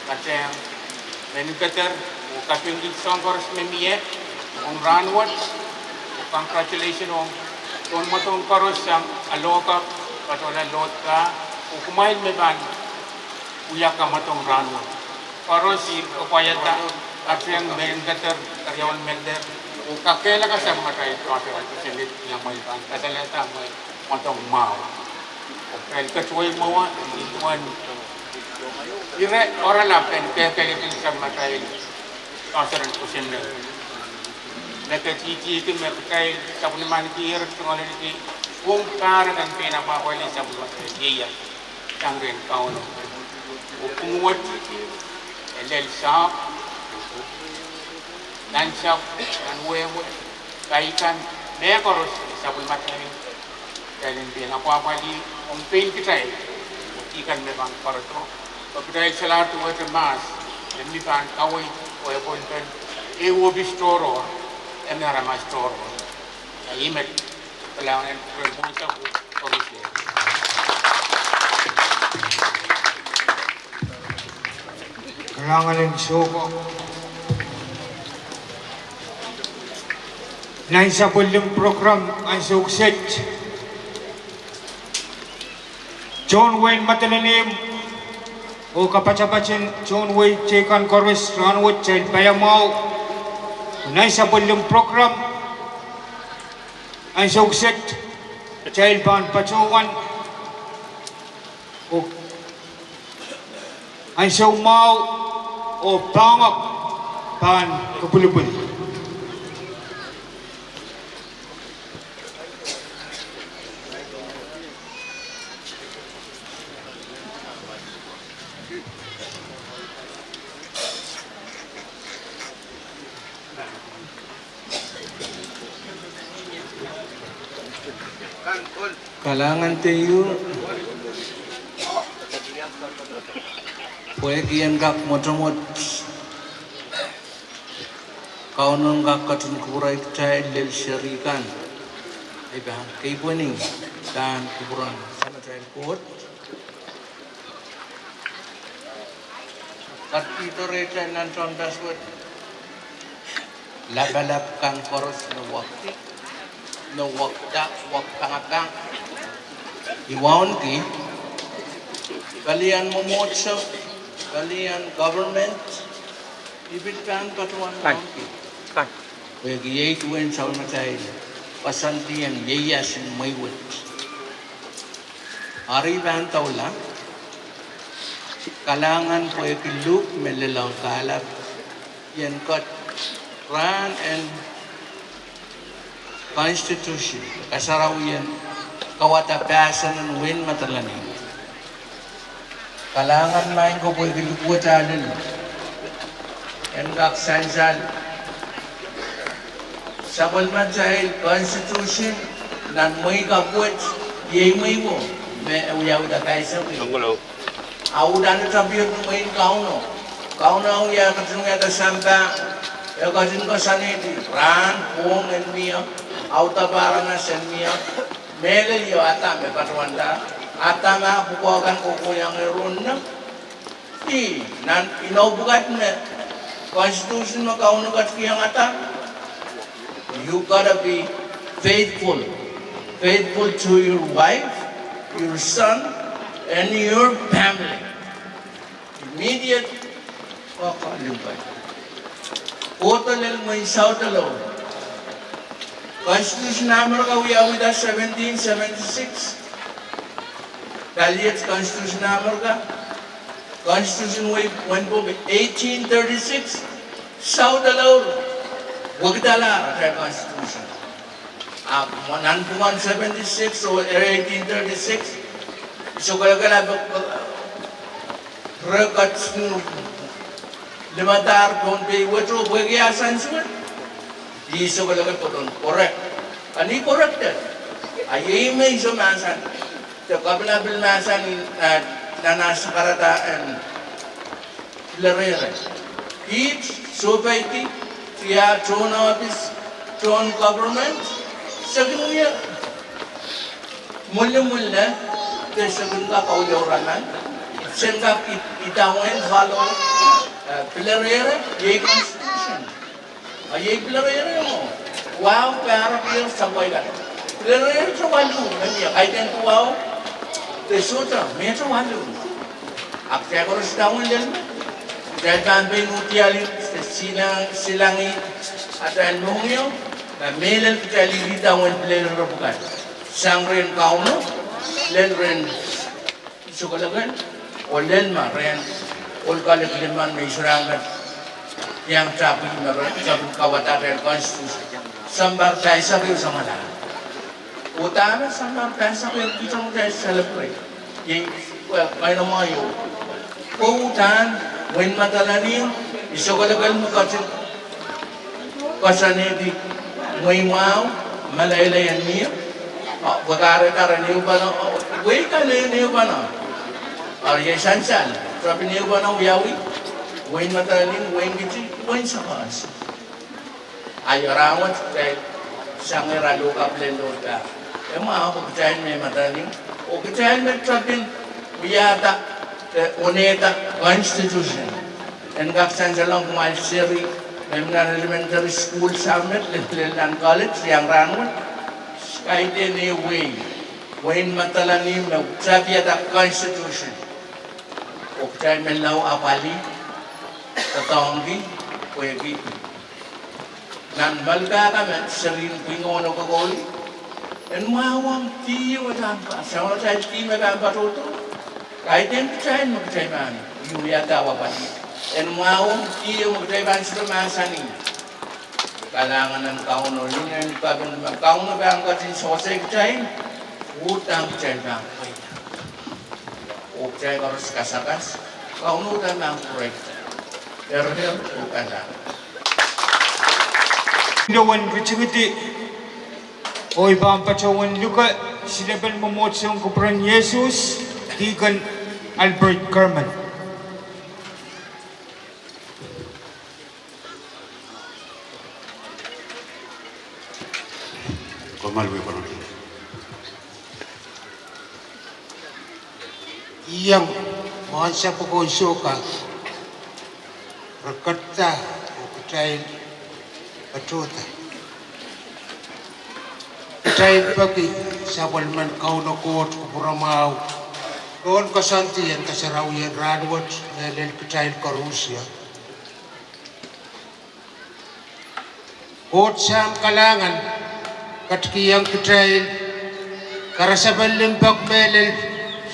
patehng Meninkeder oh kapingki soahng koaros me mie ong rahnwet, oh congratulation ong tohn mwadong koaros sang Aloka, patohla Aloka, oh kumwail me pahn wia kamwadong rahnwet. Koaros I kapwaiada patehng Meninkeder, keriaun Meninkeder, oh kakehlaka sapwellimatail toahseren kosonned ni amwail pahn kasalehda amwail mwadong mwahu. Oh kitail ketuwei mwowe, nin duwen ire oaralap en kehkehlikin sapwellimatail toahseren kosonned. Me ketihtihki me kitail sapwellimatail ier tungoal ahneki pwung pahr en pein apwahpwalih sapwellimatail ieias sang rehn Kauno. Oh pwung wet, e lel sahpw, nan sahpw, nan wehwe, kaidehn mehkoaros me sapwellimatail, kitail en pein apwahpwalih ong pein kitail, oh dih kan me pahn koarodo, oh kitail solahr duwehte mahs me mi pahn kaweid oh appointment, ehu ohpis tohrohr, emen aramas tohrohr. Eri met, kalahngan en kupwuren mwohnsapw koaros. Kalahngan en soukohp. Nan sapwellime program ansou kiset, tohn wehin Madolenihmw oh kapatapaten tohn wehi teikan koaros rahnwet, kitail paiamwahu nan sapwellime program ansou kiset, kitail pahn patohwan oh ansou mwahu oh poahngoak pahn kepwilipwil. Kalahngan teio, pwehki en kak mwotomwot, Kauno en kak ketin kupwurei kitail lel seri kan, I pahn keipweni pahn kupwuren Samatail Koht. Kak pidorehte nan tohnpas wet lapalap kan koaros me wekdi, me wekda, wekpangapang. I wauneki pelien mwomwohdiso, pelien government, I pil pahn patohwan wauneki. Pwehki iei duwen sapwellimatail koasoandien ieias en mwehi wet. Eri I pahn doula, kalahngan pwehki luhk me lelohng kahlap, ien kat rahn en constitution, kasarawi en kawada pahsen en wehin Madolenihmw. Kalahngan maing ko pwehki likuwet alil en kak sansal sapwellimatail constitution nan mwehi kapwet, iei mwehi wo me e wiawihda kaisek. A uhdahn e tapier ni mwehin Kauno. Kauno e wia, ketin wiahda sampah, e ketin koasoanehdi rahn, pwohng en mie, audaudki aramas en mie, mehlel io Adam e patohwanda. Adam ah pwukoa kan kohkohieng rohng. Ih, nan inou pwukat me constitution me Kauno ketikihong Adam, you gotta be faithful, faithful to your wife, your son, and your family. Immediate. Koakoa limpoak. Kohdo lel mwein Saudelo. Constitution America wiawihda seventeen seventy-six. Paliet Constitution America, Constitution wei wen pwuhk eighteen thirty-six, Saudelo wekidala atail Constitution. A nanpwungen seventy-six oh eighteen thirty-six, I sokolokola pwe re ketin limadahr Pohnpei wet oh pwehki ah sansal wet, I sokolokola pwe re correct. A ni corrected. A iei me I sehse mahsanih, de kapilapil mahsanih, eh, nan ah sakarada en pilerehre. Kiht sohpeidi, tia tohn ohpis, tohn government, se kin wia mwoalamwala, de se kin kak kauliauraman, sen kak idawehn follow, eh, pilerehre, iei constitution. A iei pilerehre mwo. Wahu, pahrek, ier, sapwei kan. Pilerehre waluh, me mie kaidehn duwau, de sohte, me waluh. A kitail koaros idawehn lel me, kitail pahn pein uhdi alehdi, de silang, silangi atail mohngiong, ma mehlel kitail idawehn pilerehre pwukat. Sang rehn Kauno, lel rehn sokolokel, oh lel me rehn ohl kehn limmen me I sohte kak iang tapwih me re tapwih kauwada rehn constitution. Sounpar pahisek ieu samwalahro. Uhdahn sounpar pahisek ieu kitail celebrate. Iei, well, kainamwaio. Ko uhdahn, wehin Madolenihmw, I sokolokel me ketin koasoanehdi mwehi mwahu, meleilei en mie, a, wekare karen ehupene, a, wehi kan en ehupene. A iei sansal, tapin ehupene wiawi, wehin Madolenihmw, wehin Kitti, wehin Sokehs. A ih rahnwet kitail sang ira lokapilen loda. E mwahu pwe kitail me Madolenihmw, oh kitail me tapin wiahda, de onehda constitution. En kak sansalong kumwail seri, me mi nan elementary school sang met, lel, lel nan college, iang rahnwet. Kaidehn ehu wehi, wehin Madolenihmw me tapihada constitution. Oh kitail menlau apwalih, doadoahngki, pwehki nan Melkahka me serihn pwihn oh kokouli, en mwahuong dih me pahn, sang atail dih me pahn patohdo. Kaidehn kitail me kitail pahn wiahda apwalih. En mwahuong dih me kitail pahn sohte mahsanih kalahngan en Kauno, linen kaping me Kauno pahn ketin sewese kitail, uhdahn kitail pahn pweida. Oh kitail koaros kasakas, Kauno uhdahn pahn pweida. Erehier oh kalahngan. Ih wen ritingidi, oh I pahn patohwan luke silepen mwomwohdiso en kupwuren Sises, Deacon Albert Kerman. Iang mwohn sapwoko sohka, re ketda oh kitail patohda. Kitail peki sapwellimen Kauno Koht kupwuramwahu pohn koasoandi en kasarawien rahnwet, mehlel kitail koarusie. Koht Sahm Kalahngan, ketikihong kitail karasepen limpoak mehlel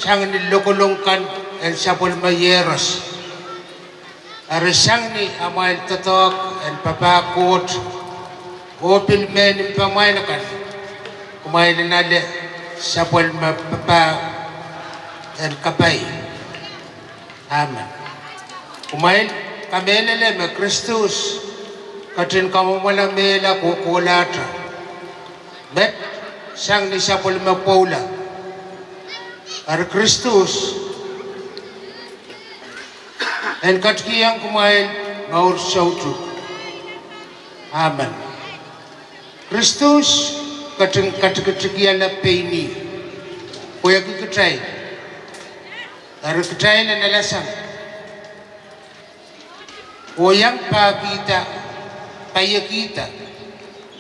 sang ni lokolong kan en sapwellime iehros. Eri sang ni amwail doadoahk en papah Koht, oh pil mehn mpamwail akan, kumwail en ale sapwellime papah en kapai. Amen. Kumwail kamehlele me Kristus ketin kamwomwala mehla kohkohlahte. Met sang ni sapwellime pwoula. Eri Kristus en ketikihong kumwail mour soutuk. Amen. Kristus ketin ketikitikihla pein ih pwehki kitail. Eri kitail en alasang oh iang pahkihda, paiekihda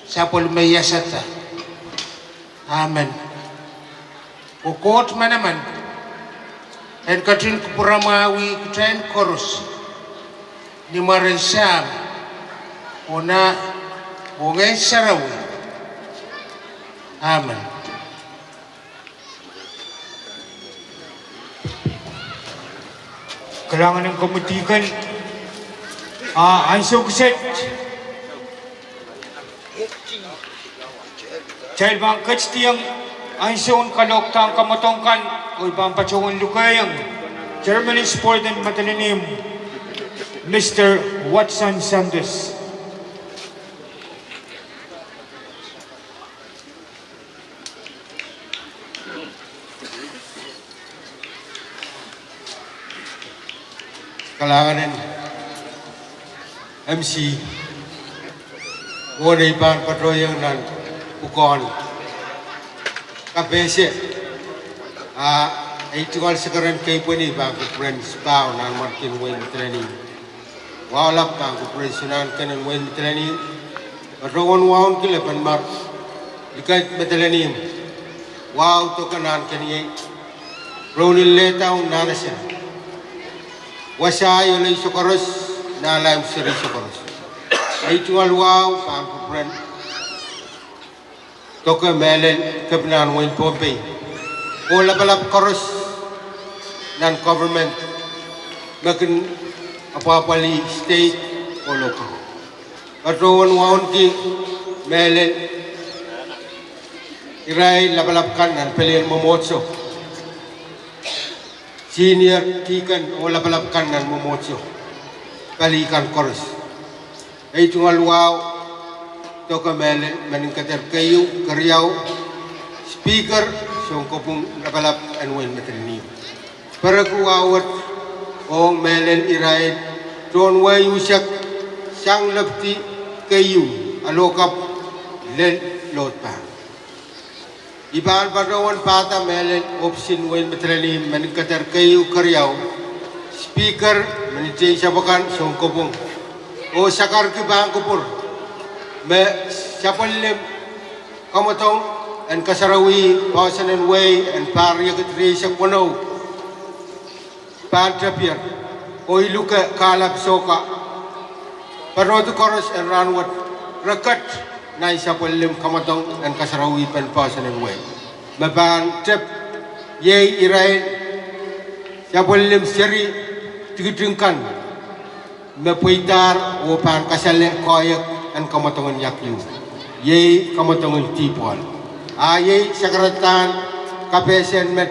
sapwellime iasada. Amen. Oh Koht manaman en ketin kupwuramwahwih kitail koaros ni mwaren Sahm, oh Nah, oh Ngehn Sarawi. Amen. Kalahngan en komiti kan, a ansou kiset kitail pahn ketidiong ansoun kalohkdahn kamwadong kan, oh I pahn patohwen lukehiong Chairman en Sport en Madolenihmw, Mister Watson Santos. Kalahngan en M C, mwohn ei pahn patohiong nan pwukoahn kapehse, a ei tungoal sekeren keipweni pahn kupwuren sipahu, Nanmwarkien Wehin Madolenihmw. Wahu lap pahn kupwuren Sounahn Kenen Wehin Madolenihmw. Patohwen wauneki Lepenmar, Likend Madolenihmw. Wahu doke Nahnkeniei, Rohnin Lehdaun Nahnesel, Wasahi Olehiso koaros, Nahlaim Seri koaros. Ei tungoal wahu pahn kupwuren doke mehlel Kepinahn Wehin Pohnpei, oh lapalap koaros nan government me kin apwahpwalih state oh local. Patohwen wauneki mehlel irail lapalap kan nan pelien mwomwohdiso, senior deacon oh lapalap kan nan mwomwohdiso, pali kan koaros. Ei tungoal wahu doke mehlel meninkeder keieu, keriau, Speaker, sounkopwung lapalap en Wehin Madolenihmw. Pereki wahu wet ong mehlel irail tohn wehi unsek sang lepidi keieu, Alokapw lel Load Pahng. I pahn patohwen pahda mehlel ohpis en Wehin Madolenihmw, meninkeder keieu, keriau, Speaker, meninkeder sapwellimen sounkopwung, oh sakarki pahn kupwur me sapwellime kamwadong en kasarawi poahsoan en wehi en pahr riekid rieisek weneu pahn tepier, oh I luke kahlap soukoa, patohdi koaros en rahnwet re ket nan sapwellime kamwadong en kasarawi pen poahsoan en wehi me pahn tep, iei irail sapwellime seri tikitik kan me pweidahr oh pahn kasale koahiek en kamwadong en Iahkiu, iei kamwadong en Dihpwoal. A iei sakaradahn kapehse en met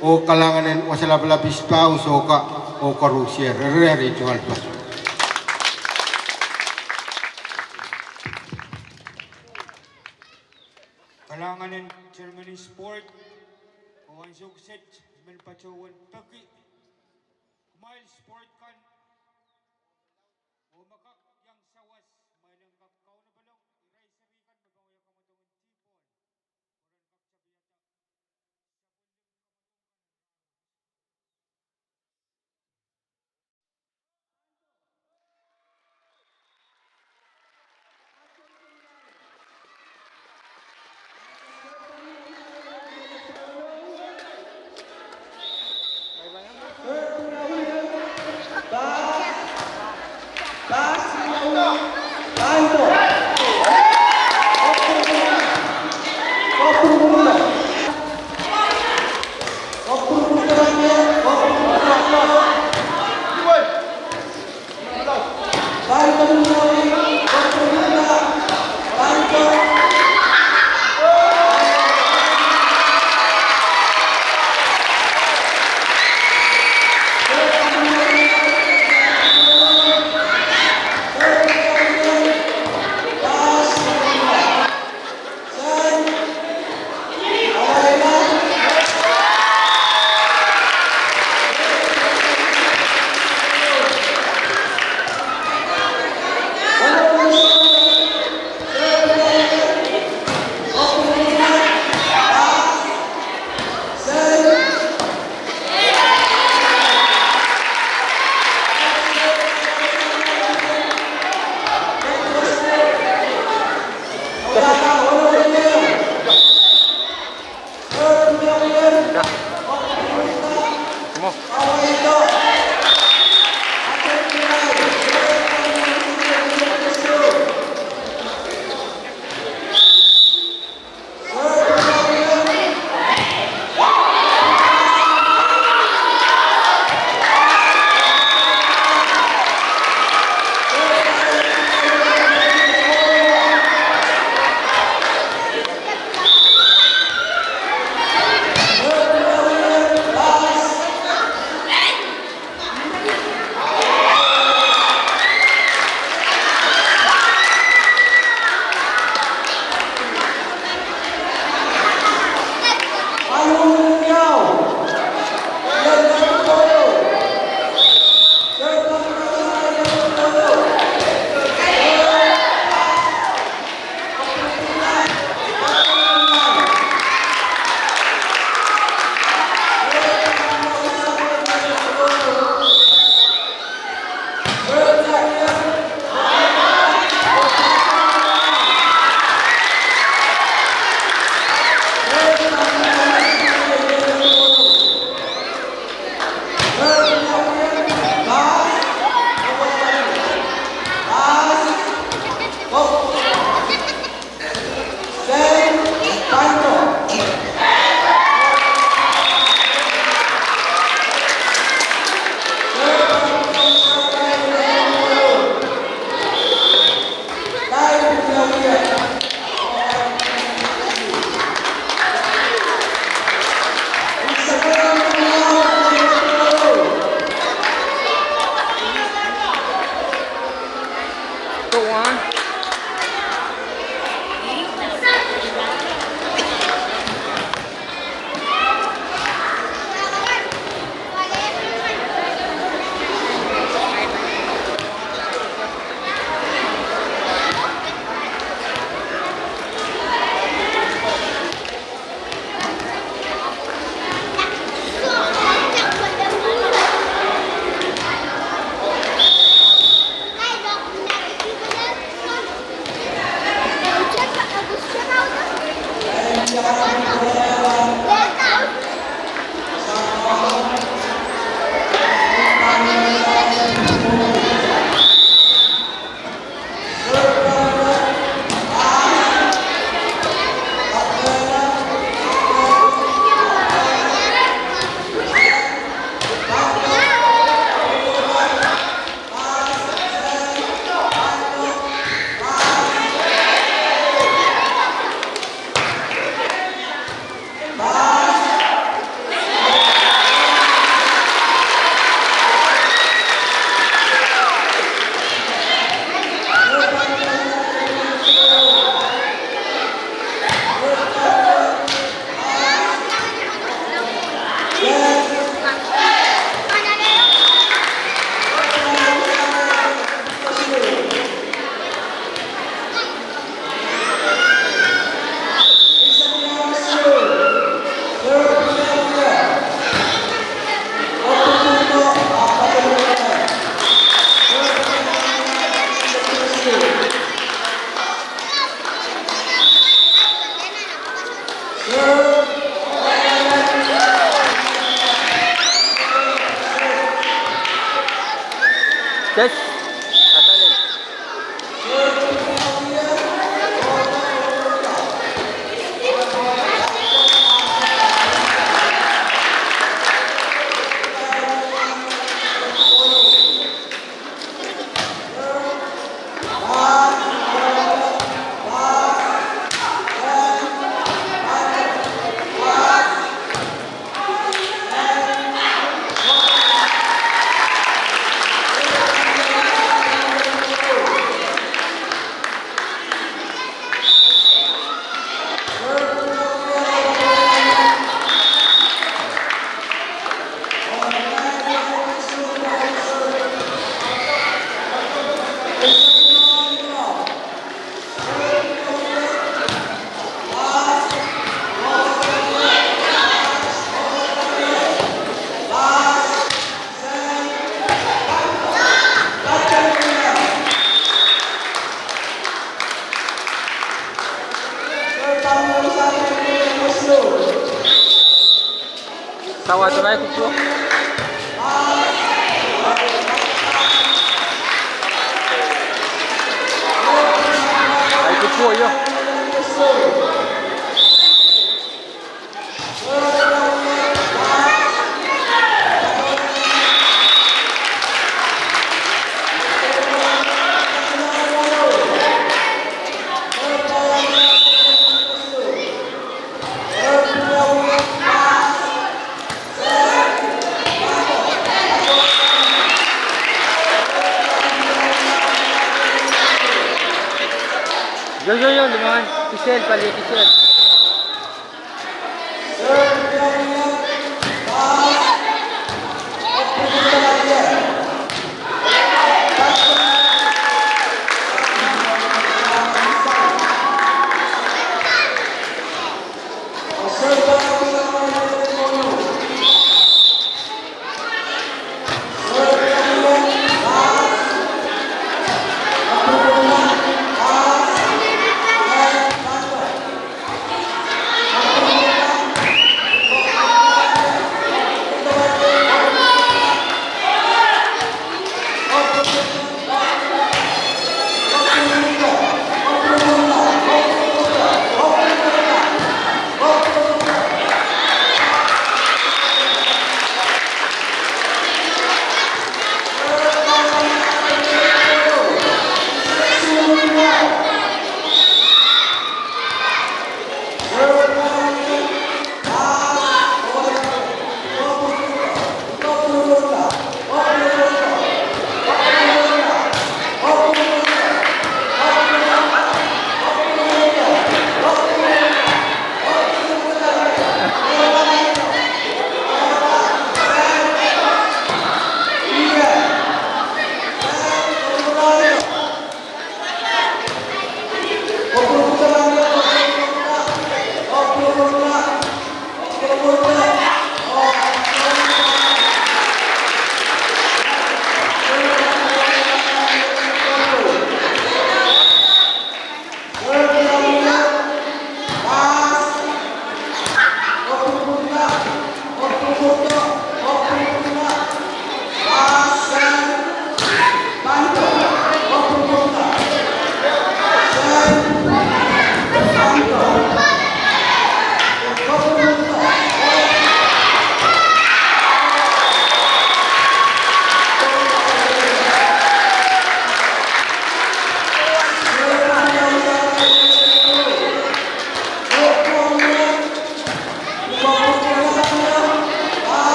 oh kalahngan en wasa lapalap isipahu, soukoa oh koarusie. Rerrer, ei tungoal pwoson. Kalahngan en Chairman en Sport, oh ansou kiset men patohwen peki kumwail sport kan, oh me kak iang sawas, kumwail en kak kaunopoalong irail seri kan me pahn wia kamwadong en Dihpwoal. Go on. Sawa, sawa, kupwuo. Ai kupwuo io. Io, io, io, limwahn, kisel, pali kisel.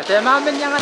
Kete ma men iang.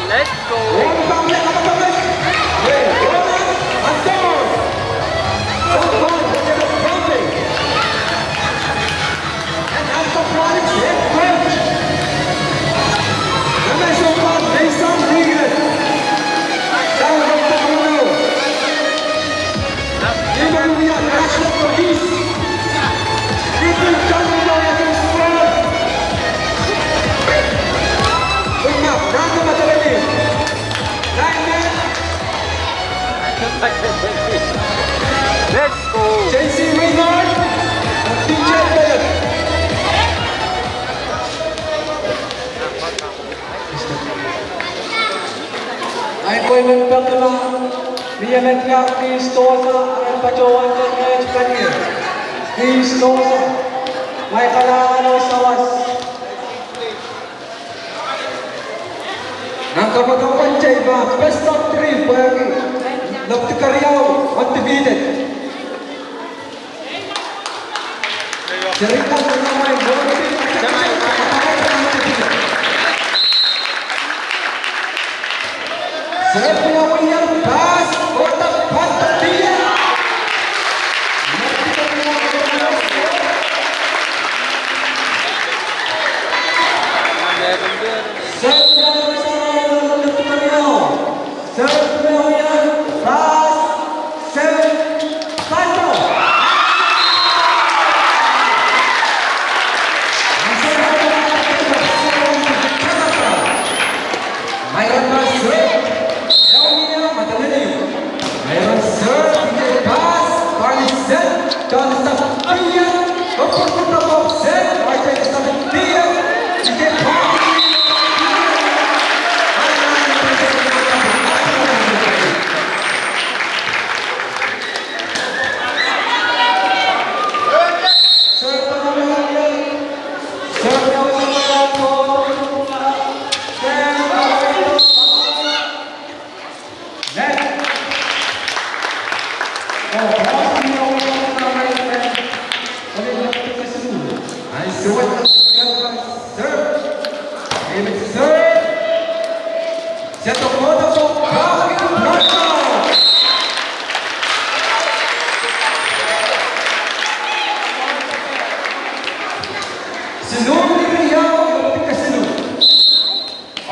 Let's go. Let's go. J C Reynard, P J Bennett. Ai koimen pekila, mie met iang Chris Tosa, en patohwan tohngehr panie. Chris Tosa, ngehi kalahngan oh sawas. Nan kapakap wet ei pahn best of three pwehki lepidi keriau undefeated.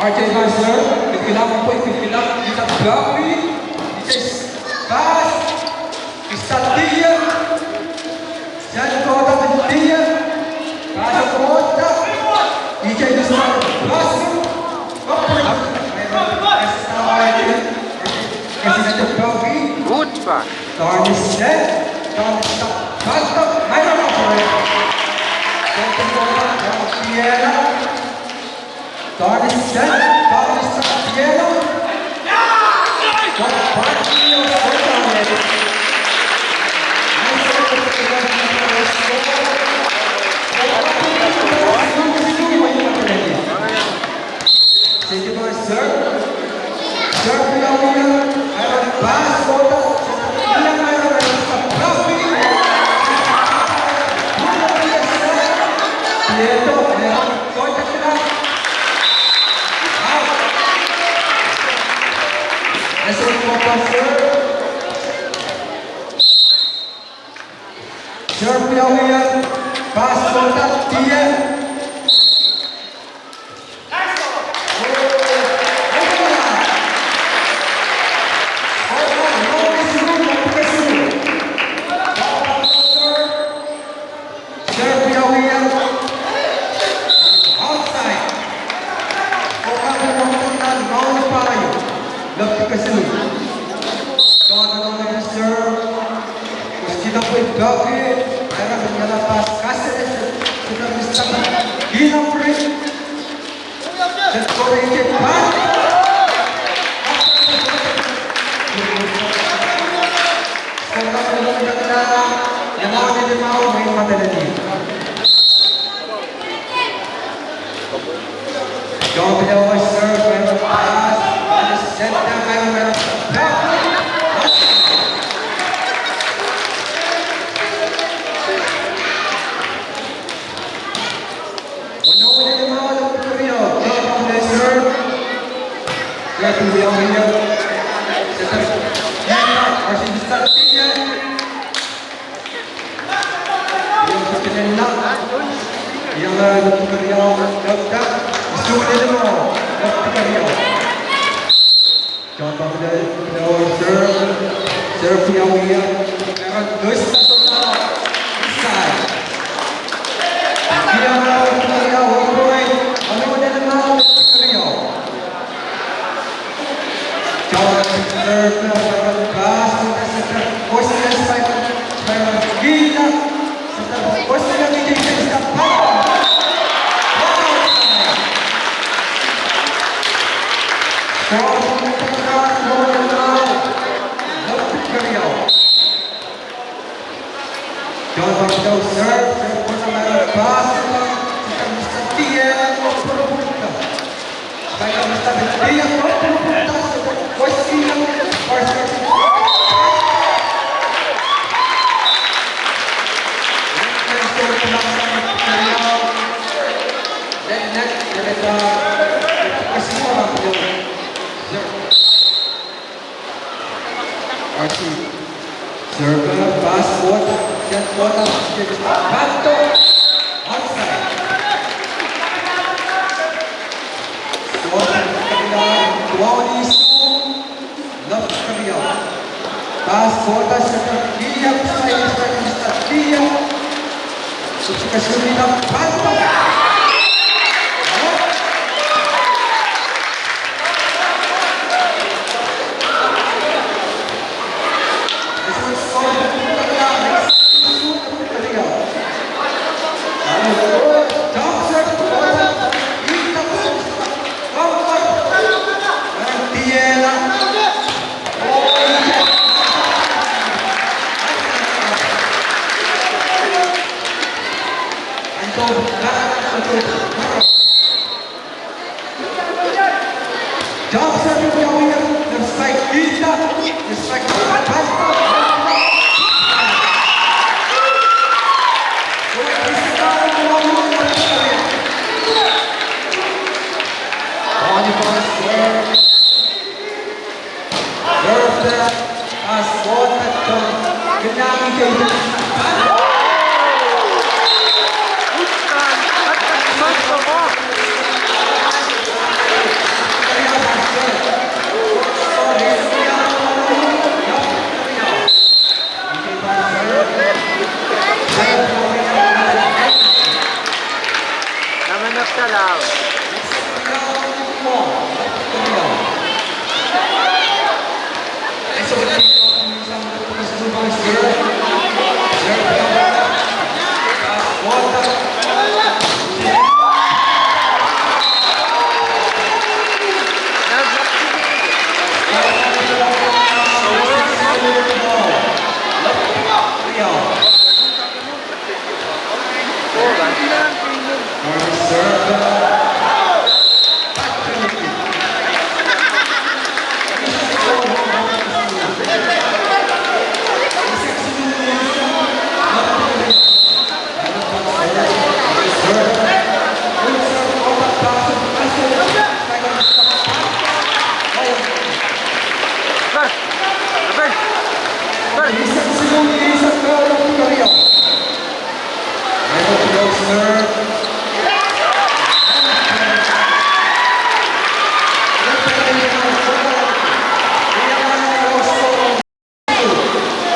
R J Master, kilkilang pwe kilkilang, kilkilang pwehki, ite pass, ista tier, sen kohda tier, pass kohda, ite ista pass, Good pass. Darn ista, darn ista, pass, pass, pass. Serve, serve, pass, pass, pass. Noun en limau, left keriau, John Baptist serve. Serve wiawi, serve. Ia, arsi mista T N. Ia, serve nena. Ia, left keriau, left. Noun en limau, left keriau. John Baptist, serve, serve ia wia, ia, lois sasona, isai. Ia, ia, one point, anu nena, ia. John serve, ia, pass, ia, serve, kosia, serve, ia. Arsi. Serve, pass, water, set water, pass to. Outside. Water, water, water. Left keriau. Pass, water, setter, kiap, side, side, side, kiap. Suka sumina, pass, pass. This one, side, keriau. Next, shoot, keriau.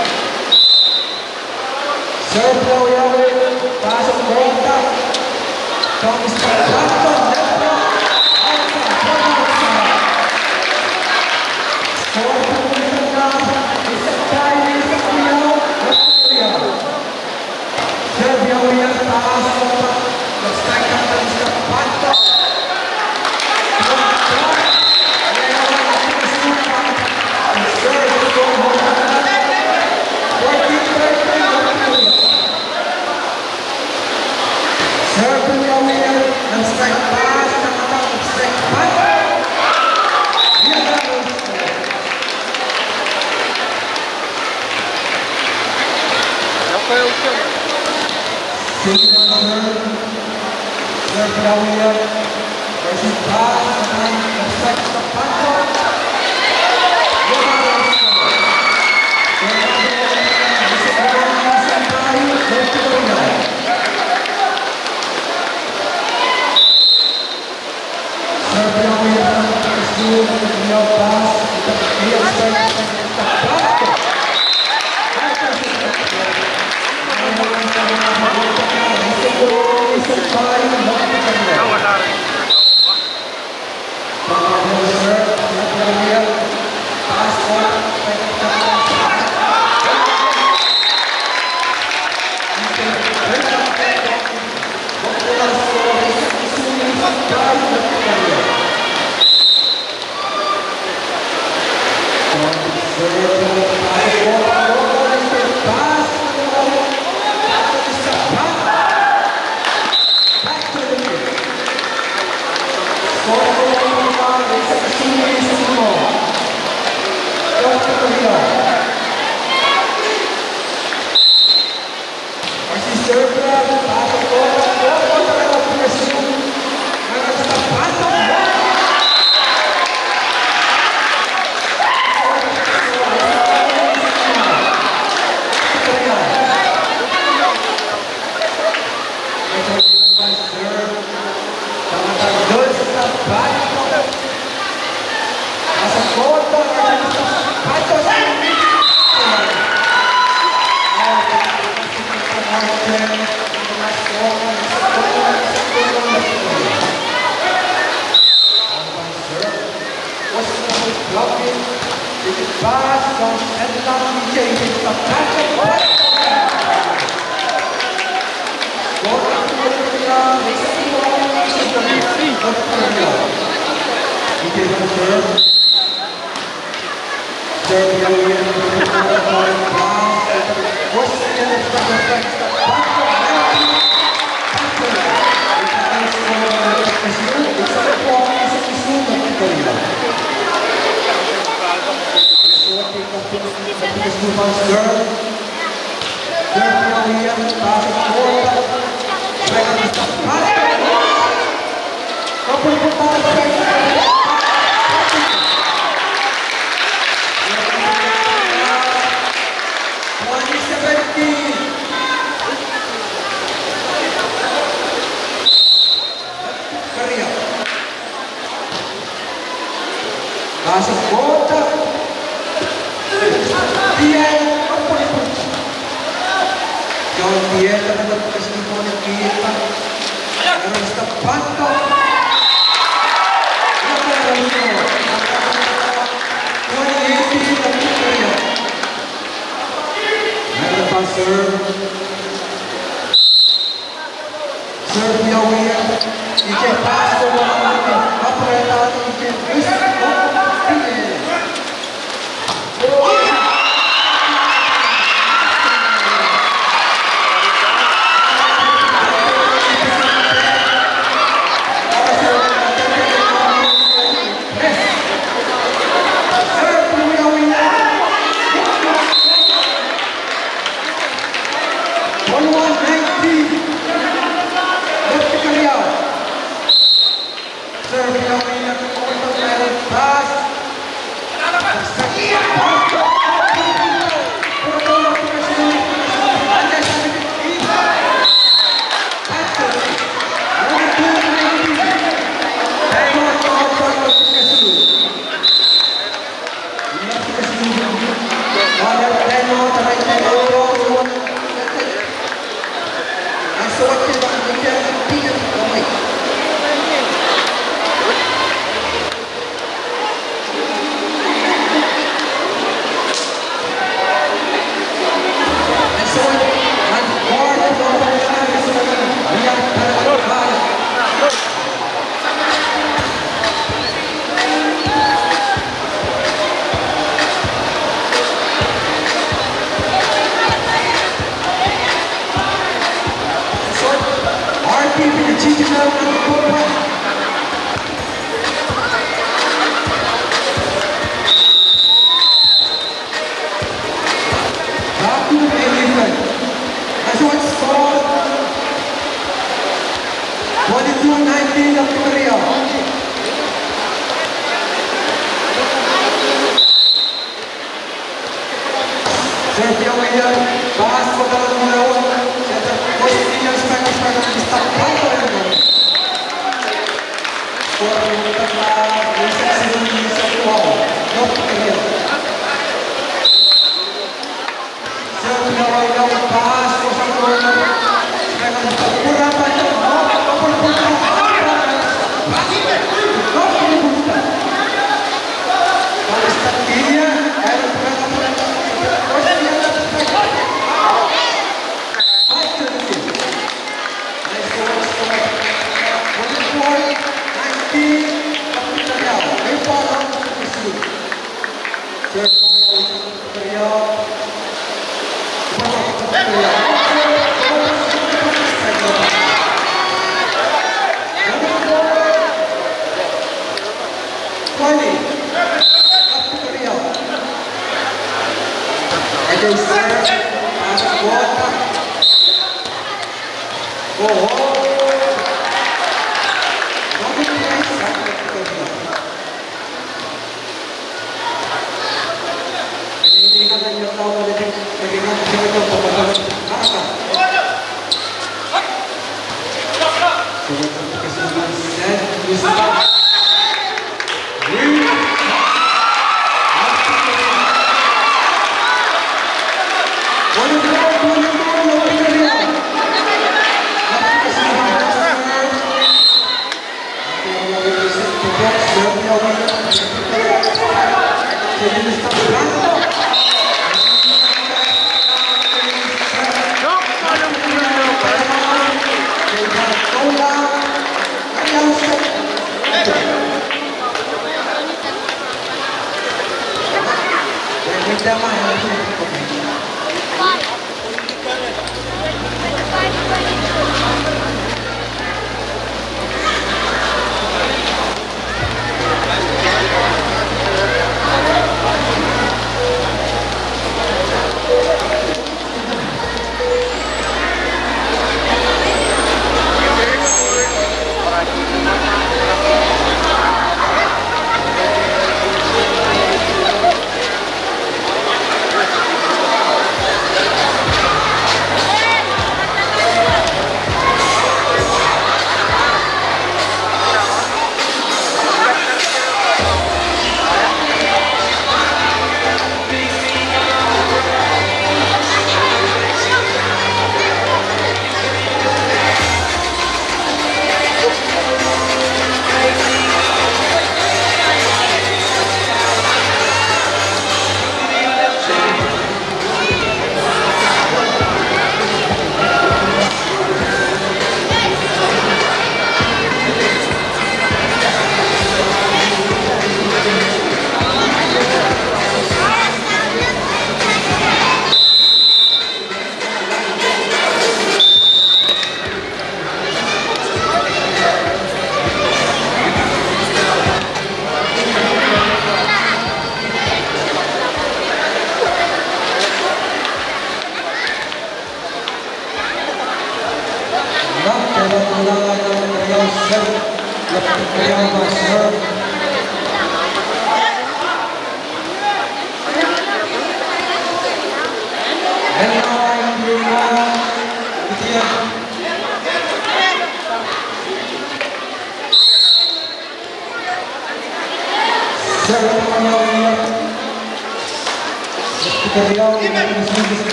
Serve ieu, pass ko doadoahk, sehte koasoakoasoia, smack, smack, smack, smack. Score, North Korea.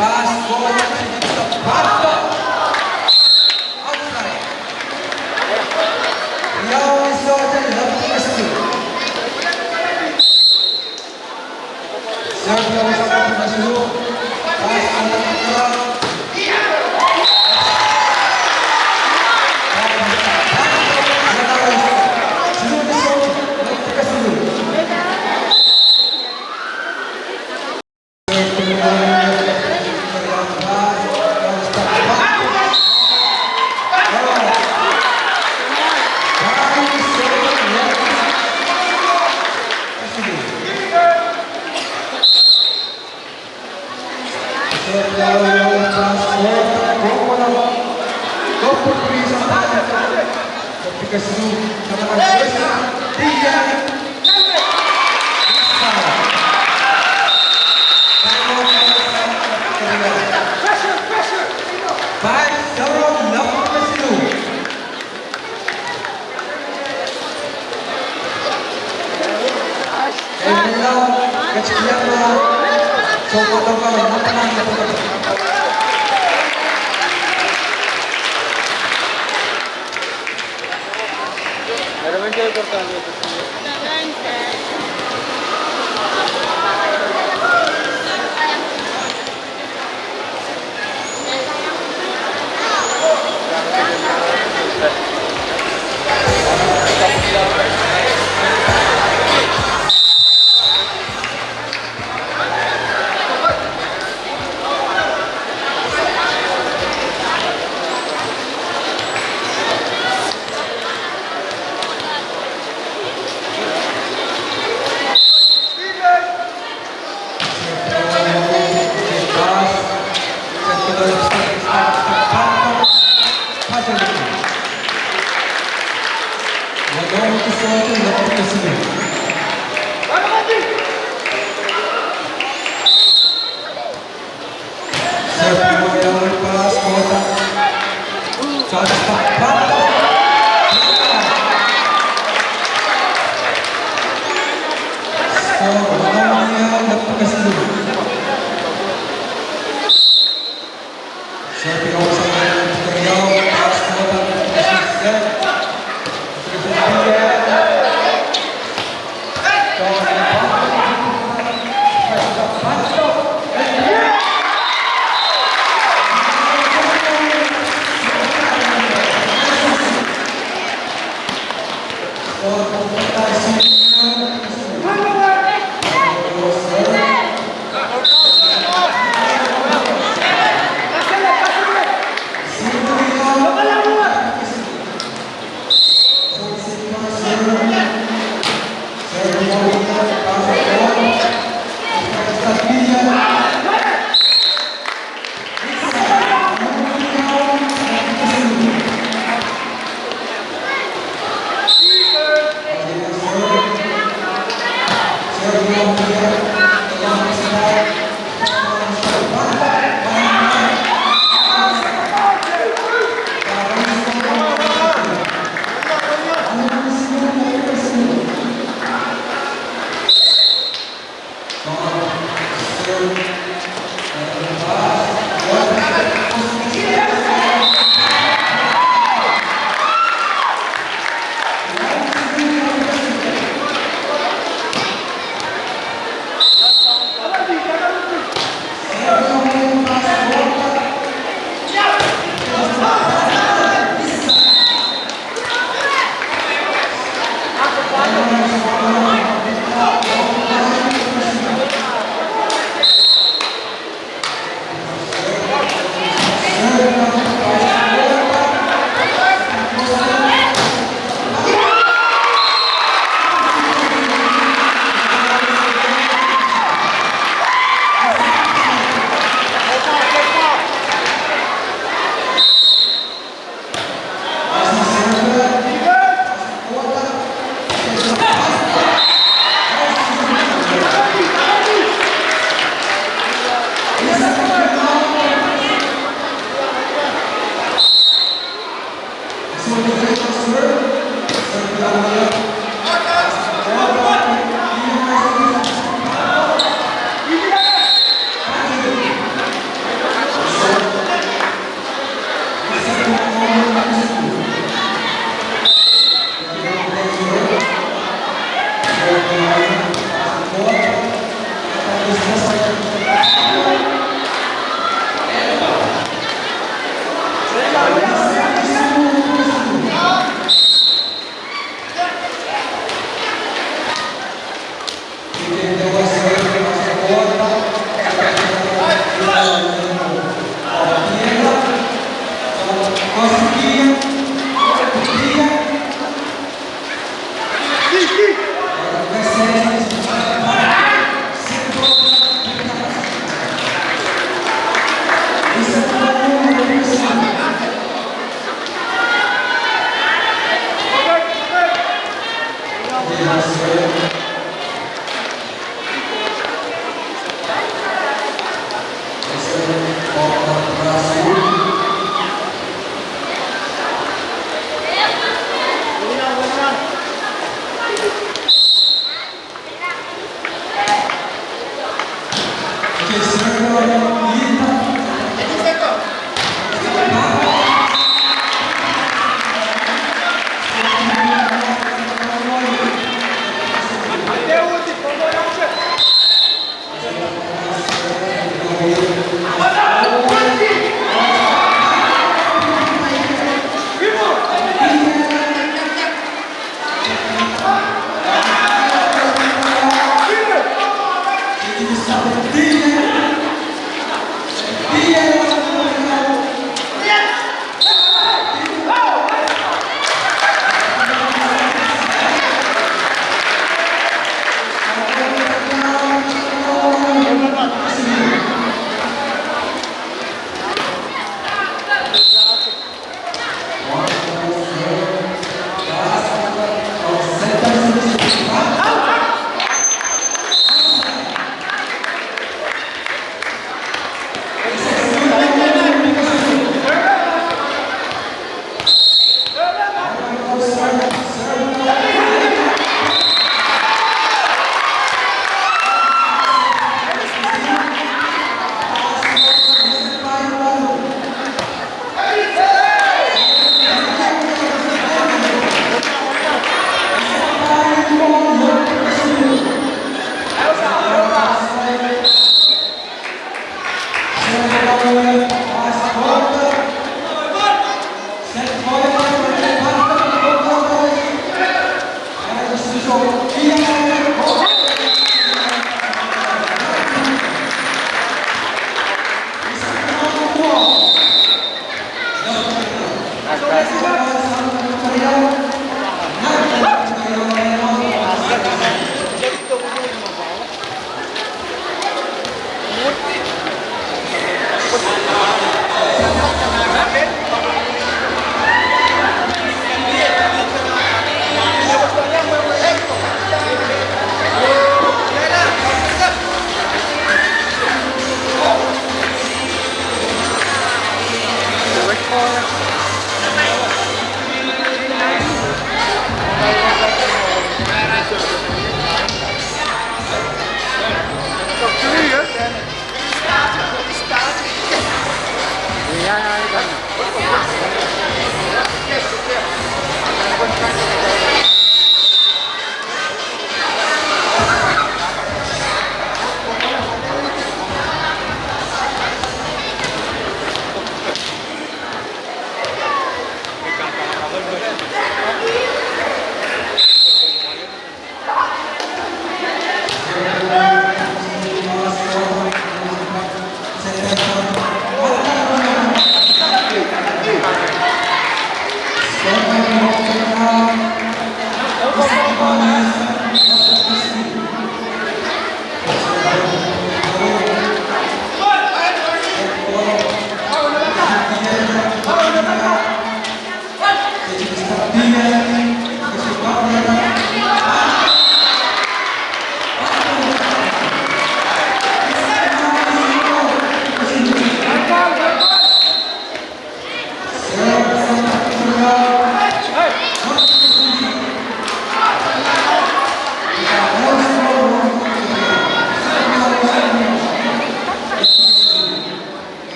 Pass forward, pass. Outside.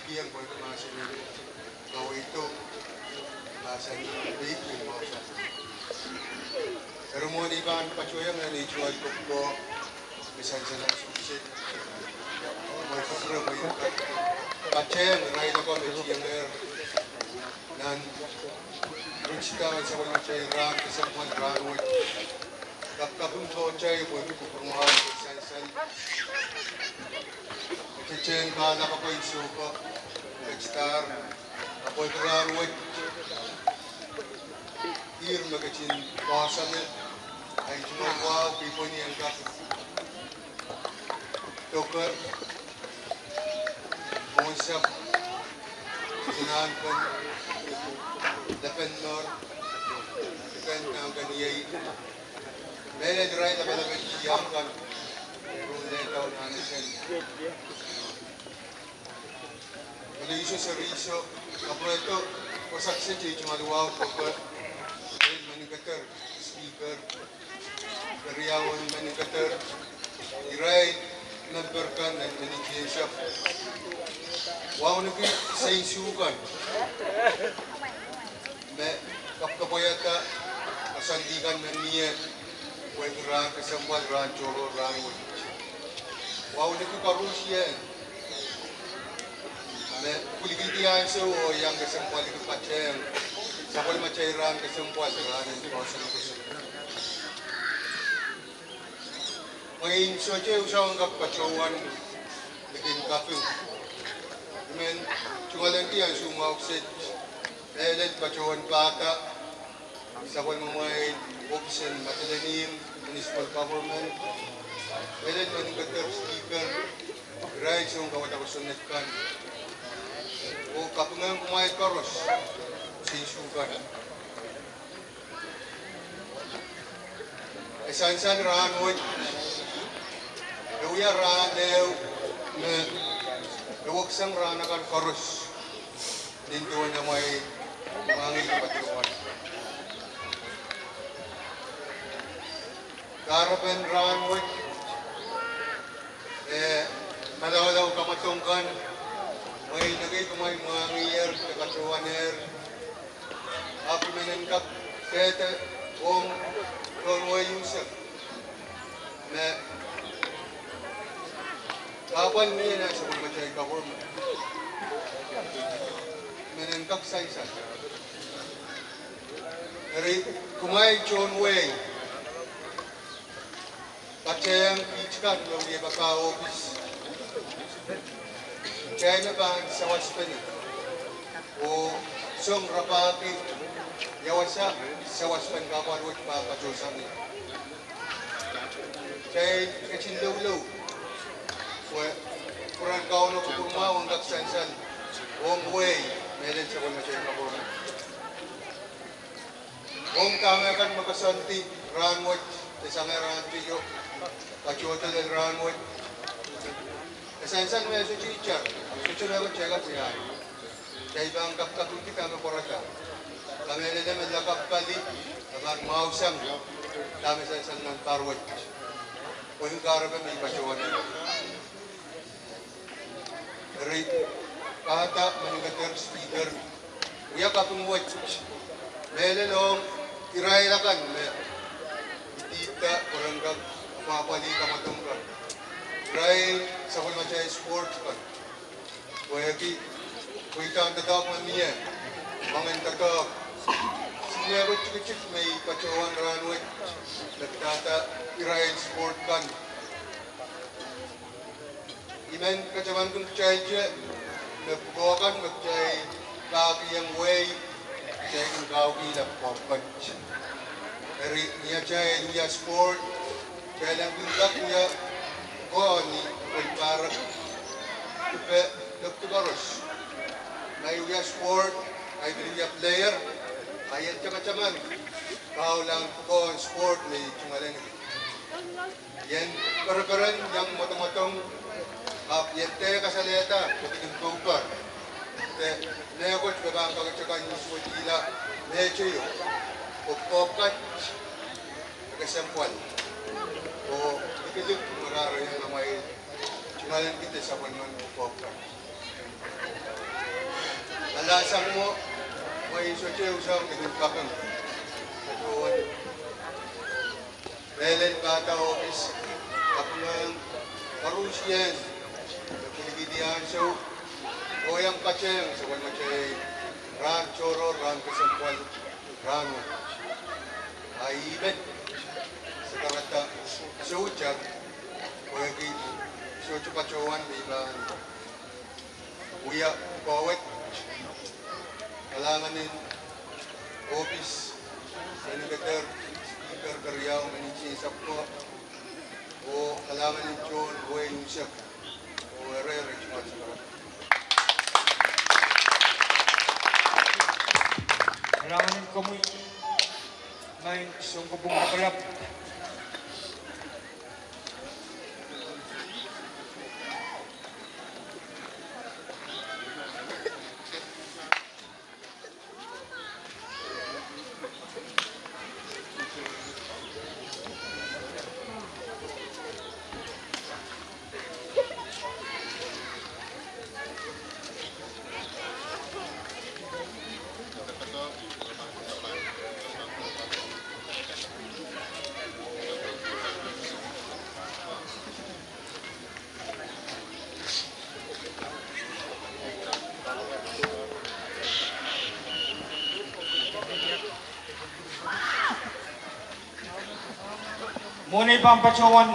Iang pwehki mahsen en kaweid, mahsen en peik ni mwahusang. Eri mwohn I pahn patohwanohng ni tungoal kokoa, me sansal en suhset, mwein kupwure mwein patehng irail aka me tiengehr nan ritidahn sapwellimatail rahn kesempwal rahnwet. Kapkaping pohtail pwehki kupwurmwahu sansal. Tetehn kahlap ako en soukohp ketidahr, ahpw pwehki rahnwet, ih me ketin poahsoan, ahi tungoal wahu kihpweni en kak doke, mwohnsapw, soangen pen, lepin mour, lepin nangkeniei, mehlel irail lapalap en tiahk kan, rong lehtail nan esen. Ele iso seri iso, kapwurehdo, koasoakis en tungoal wahu kokoa, mehn meninkeder, speaker, keriaun meninkeder, irail member kan en meninkeder, wauneki seinsukan me kapwkapwaiada koasoandi kan me mie pwehki rahn kesempwal, rahn tohrohr, rahnwet. Wauneki koaros ie me pwilikihdi ansou oh iang kesempwaliki patehng sapwellimatail rahn kesempwal, rahn en poahsoan kesempwal. Mwein sohte unsek en kak patohwan likin kaping. I men tungoal en kihong ansou mwahu kiset, mehlel patohwan pahda sapwellimamwail ohpis en Madolenihmw Municipal Government, mehlel meninkeder, speaker, irail soun kawada kosonned kan, oh kapingehng kumwail koaros, seinsukan. E sansal rahnwet, e wia rahn ehu me e weksang rahn akan koaros nin duwen amwail mwahngih patohwan. Kahrepen rahnwet, eh, malaulau kamwadong kan, mwein ekei kumwail mwahngiher de patohwanehr, ahpw I men en kak kehda ong tohn wehi unsek me kahpwal mie nan sapwellimatail government, I men en kak sansal. Eri kumwail tohn wehi, patehng kiht kan me wie papah ohpis, kitail me pahn sawaspene oh song rapahki ia wasa sawas pen kahpwal wet pahn patohsang ie. Kitail ketin loulou pwe kupwuren Kauno kupwurmwahu en kak sansal ong wehi, mehlel sapwellimatail government. Ong dahme kan me koasoandi rahnwet, de sangehr ahnteio, patohdo lel rahnwet, e sansal me sohte itar, sohte mehkot kitail kak wiahiong. Kitail pahn kapkapingki dahme pwarada. Kamehlele me lakapw pali, e pahn mwahusang dahme sansal nan pahr wet, pwehki kahrepe me I patohwanehr. Eri pahda, meninkeder, speaker, wia kaping wet, mehlel ong irail akan me idihda pwe ren kak apwahpwalih kamwadong kan, irail sapwellimatail sport kan, pwehki pweidahn doadoahk me mie, mwangen doadoahk. Sohte mehkot tikitik me I patohwan rahnwet me pidada irail sport kan. I men katamankin kitail te me pwukoa kan me kitail pahkihong wehi, kitail kin kaukihla pwukoa kan. Eri ni atail wia sport, kitail en kin kak wia pwukoa ni pwel pahrek, dipe, lokaia koaros. Ma I wia sport, ma I pil wia player, ma I en tamataman kaulahn pwukoahn sport me I tungoaleniki, I en pereperen iang mwadamwadong, ahpw I en dehr kasalehda me pidin pwupwar, de mehkot me pahn kakete kan ni suwedihla mehteio, pwe pwukoa kan e kesempwal, oh likilik me rahn iang amwail tungoalenkihda sapwellimen pwukoa kan. Lasang mwo, mwein sohte usohng ketin kaping. Patohwan mehlel pahda ohpis, kaping koaruhsie, me pwilikihdi ansou, oh iang patehng sapwellimatail rahn tohrohr, rahn kesempwal, rahnwet. A I men sakarada soutak, pwehki sohte patohwan me I pahn wia pwukoa wet. Kalahngan en ohpis, Senator, Speaker keriau, Manager sapwko, oh kalahngan en tohn wehi unsek, oh ere, ere, kalahngan en komwi, maing Sounkopwung Lapalap. Mwohn ei pahn patohwan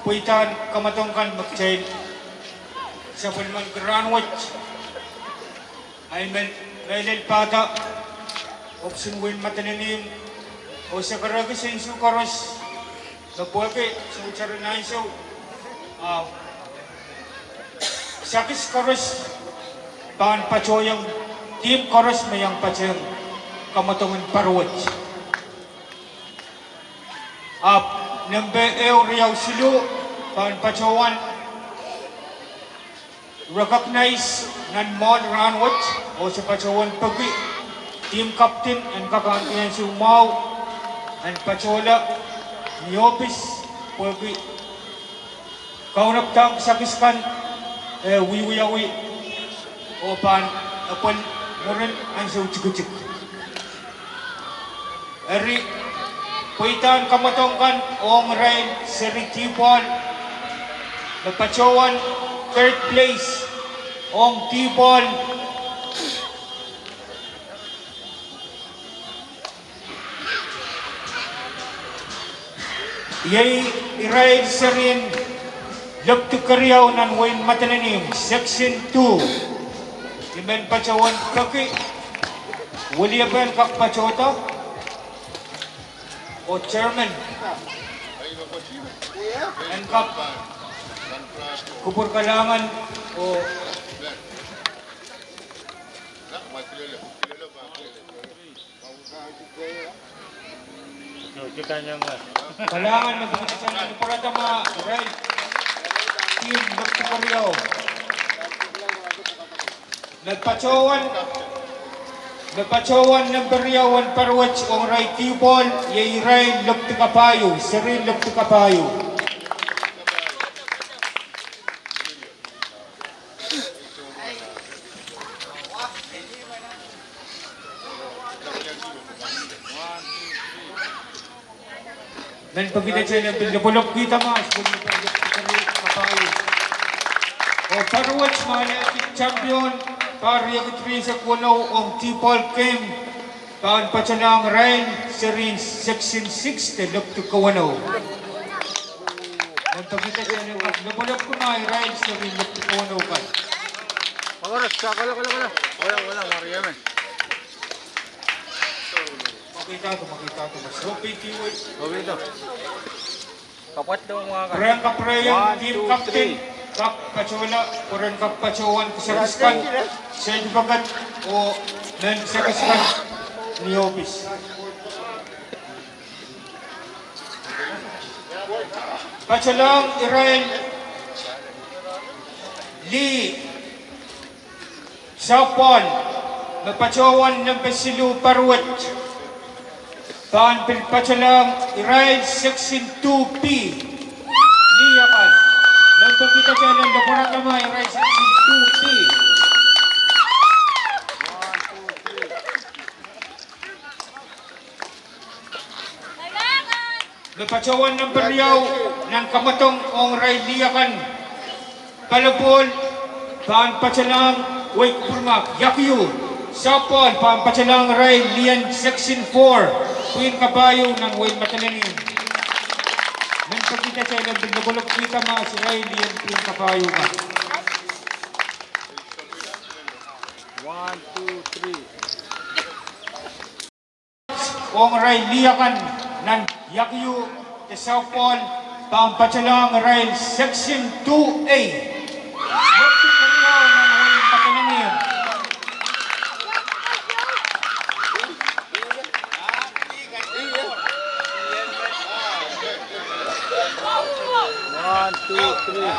pweidahn kamwadong kan me kitail sapwellimaniki rahnwet, I men mehlel pahda ohpisin wehin Madolenihmw, oh sakarehki seinsuh koaros me pwehki souteren ansou, ah, sakis koaros pahn patohiong, team koaros me iang patehng kamwadong en Paruwet. Ahpw nempe ehu riau siluh pahn patohwan recognize nan mwohn rahnwet, oh se patohwan peki team captain en kak ahneki ansou mwahu en patohla ni ohpis pwehki kaunop dahng kisakis kan, eh, wiewiawi oh pahn epwel mwurin ansou tikitik. Eri, pweidahn kamwadong kan ong irail seri dihpwoal me patohwan third place ong dihpwoal iei irail serien lepwidi keriau nan wehin Madolenihmw, section two. I men patohwan peki weliepen kak patohda, oh chairman en kak kupwur kalahngan oh kalahngan me pwurada mwahu irail team lepwidi keriau. Me patohwan, me patohwan nempe riau en Paruwet ong irail dihpwoal iei irail lepwidi kapahieu, serien lepwidi kapahieu. Men pekidatail en pil lopwolopwkihda mahs pwe lepwidi kapahieu. Oh Paruwet me alehdi champion, pahr riekid rieisek weneu ong dihpwoal game, pahn patohlahng irail serien section six de lepwidi kaweneu. Men pekidatail en kak lopwolopwki mahs irail serien lepwidi kaweneu kan. Pwurehng kapwurehiong team captain kak patohla, pwurehng kak patohwan kisakis kan, certificate oh mehn kisakis kan ni ohpis. Patohlahng irail lih softball me patohwan nempe siluh Paruwet, pahn pil patohlahng irail section two B. Lih akan. Men pekidatail en lopwurada mahs irail section two B. Patohwan nemperiau nan kamwadong ong irail lih akan palipoal pahn patohlahng, wei, kupwurmahk, Yakiu. Softball pahn patohlahng irail lih en Section four, pwihn kapahieu nan wehin Madolenihmw. Men pekida kitail en pil lopwolopwkihda mahs irail lih en pwihn kapahieu kan. One, two, three. Ong irail lih akan nan Yakiu de softball pahn patohlahng irail Section two A. Lepti keriau nan wehin Madolenihmw. One, two, three.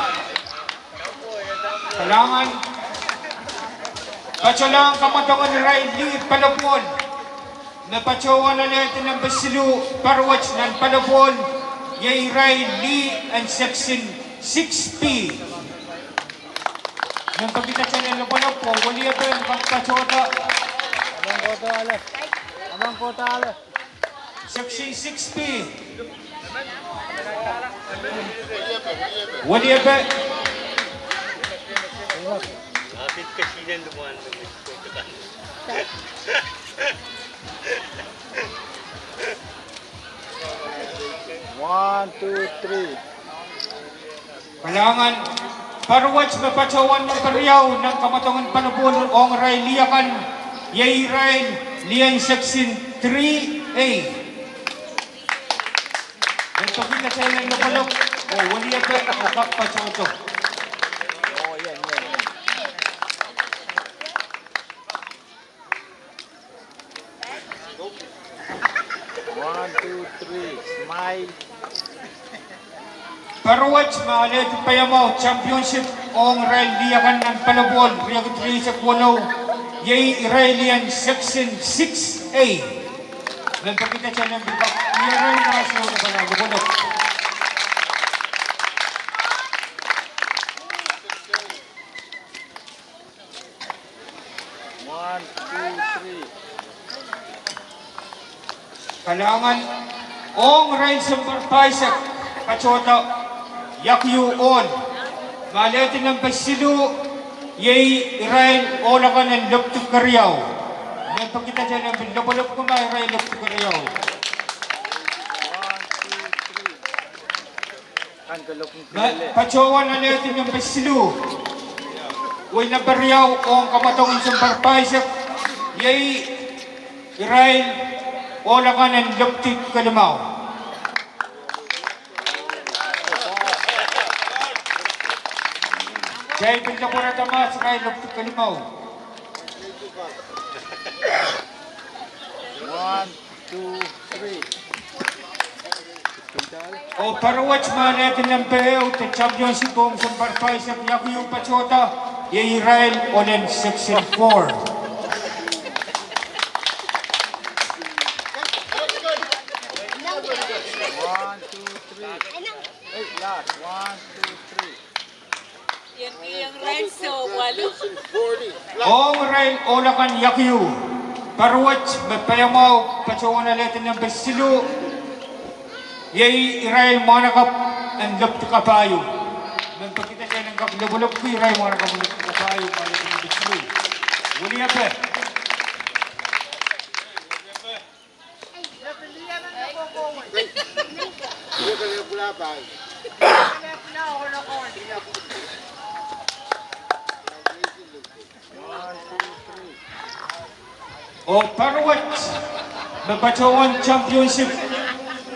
Kalahngan. Patohlahng kamwadong en irail lih palipoal. Me patohwan alehdi nempe siluh paruwet nan palipoal, iei irail lih en Section six B. Men pekida kitail en lopwolopw oh weliepe en kak patohda. Among kohdo ale. Among kohdo ale. Section six B. Weliepe. One, two, three. Kalahngan. Paruwet me patohwan nemperiau nan kamwadong en palipoal ong irail lih akan, iei irail lih en Section three A. Men pekida kitail en lopwolopw oh weliepe en kak patohda. One, two, three, smile. Paruwet me alehdi paiamwahu championship ong irail lih akan nan palipoal, riekid rieisek weneu, iei irail lih en Section six A. Men pekida kitail en pil kak iang irail mahs oh pahn lopwolopw. One, two, three. Kalahngan. Ong irail sounpar pahisek, patohda Yakiu ohl. Me alehdi nempe siluh, iei irail ohl akan en lepwidi keriau. Men pekida kitail en pil lopwolopwki ma irail lepwidi keriau. Me patohwan alehdi nempe siluh, wei, nemperiau ong kamwadong en sounpar pahisek, iei irail ohl akan en lepwidi kelimau. Kitail pil lopwolopwki ma irail lepwidi kelimau. One, two, three. Oh paruwet me alehdi nempe ehu de championship ong sounpar pahisek, Yakiu, patohda, iei irail ohl en Section four. One, two, three. Hey, last. One, two, three. Ong irail ohl akan Yakiu, paruwet me paiamwahu patohwan alehdi nempe siluh, iei irail mwahnakapw en lepwidi kapahieu. Men pekida kitail en kak lopwolopwki irail mwahnakapw en lepwidi kapahieu, ma alehdi nempe siluh. Weliepe. Oh paruwet me patohwan championship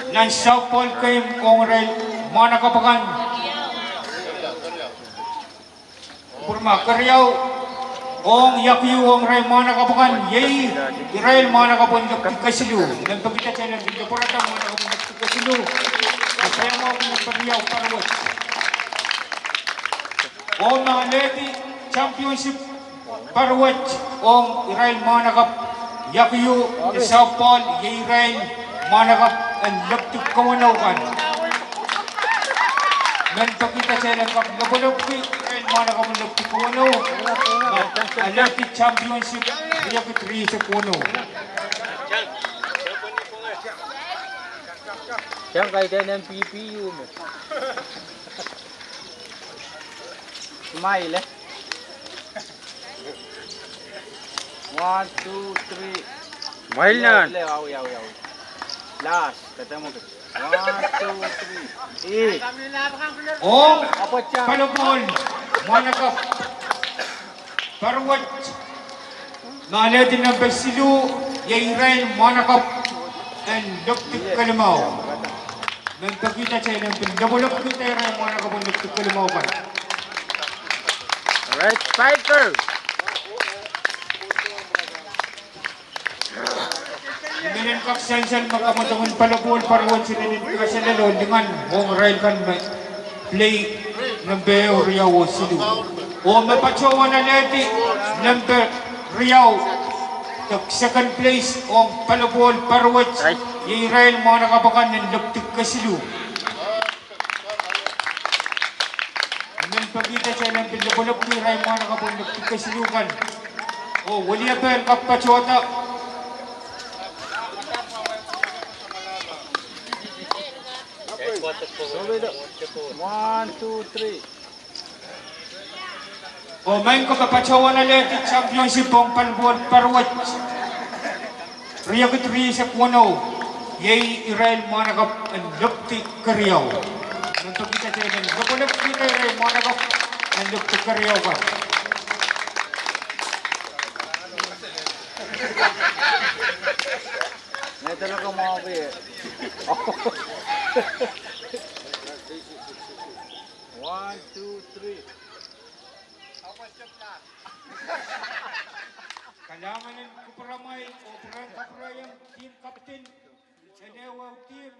nan softball game ong irail mwahnakapw akan. Kupwurmahk, keriau ong Yakiu ong irail mwahnakapw akan, iei irail mwahnakapw en lepwidi kesiluh. Men pekida kitail en pil lopwolopwki mwahnakapw en lepwidi kesiluh. Me paiamwahu nempe riau paruwet. Oh me alehdi championship paruwet ong irail mwahnakapw Yakiu de softball, iei irail mwahnakapw en lepwidi keweneu kan. Men pekida kitail en kak lopwolopwki irail mwahnakapw en lepwidi keweneu. Me alehdi championship riekid rieisek weneu. Sang kaidehn M P P U me. Smile, eh? One, two, three. Smile nan. Last, kata mungkin. One, two, three. Eh. Oh, apwatang. Paliwar mwahnakapw Paruwet. Alehdi nempe siluh, iei irail mwahnakapw en Lepwutik Kelimau. Men pekihda kitail en pil lopwolopwkihda irail mwahnakapw en Lepwutik Kelimau kan. All right, Spiker. I men kak sansal me kamwadong en paliwar Paruwet, I men kaselel oh lingan ong irail kan me pilei nempe riau oh siluh. Oh me patohwan alehdi nempe riau, the second place ong paliwar Paruwet, iei irail mwahnakapw akan en Lepwutik Kesiluh. I men pekihda kitail en pil lopwolopwki irail mwahnakapw en Lepwutik Kesiluh kan. Oh, weliepe en kak patohda. One, two, three. Oh, maing ko, me patohwan alehdi championship ong paliwar Paruwet. Riekid rieisek weneu, iei irail mwahnakapw en Lepwutik Keriau. Men pekihda kitail en lopwolopwkihda irail mwahnakapw en Lepwutik Keriau kan. One, two, three. Kalahngan en kupwuramwail oh pwurehng kapwurehiong team captain en ehu ehu team.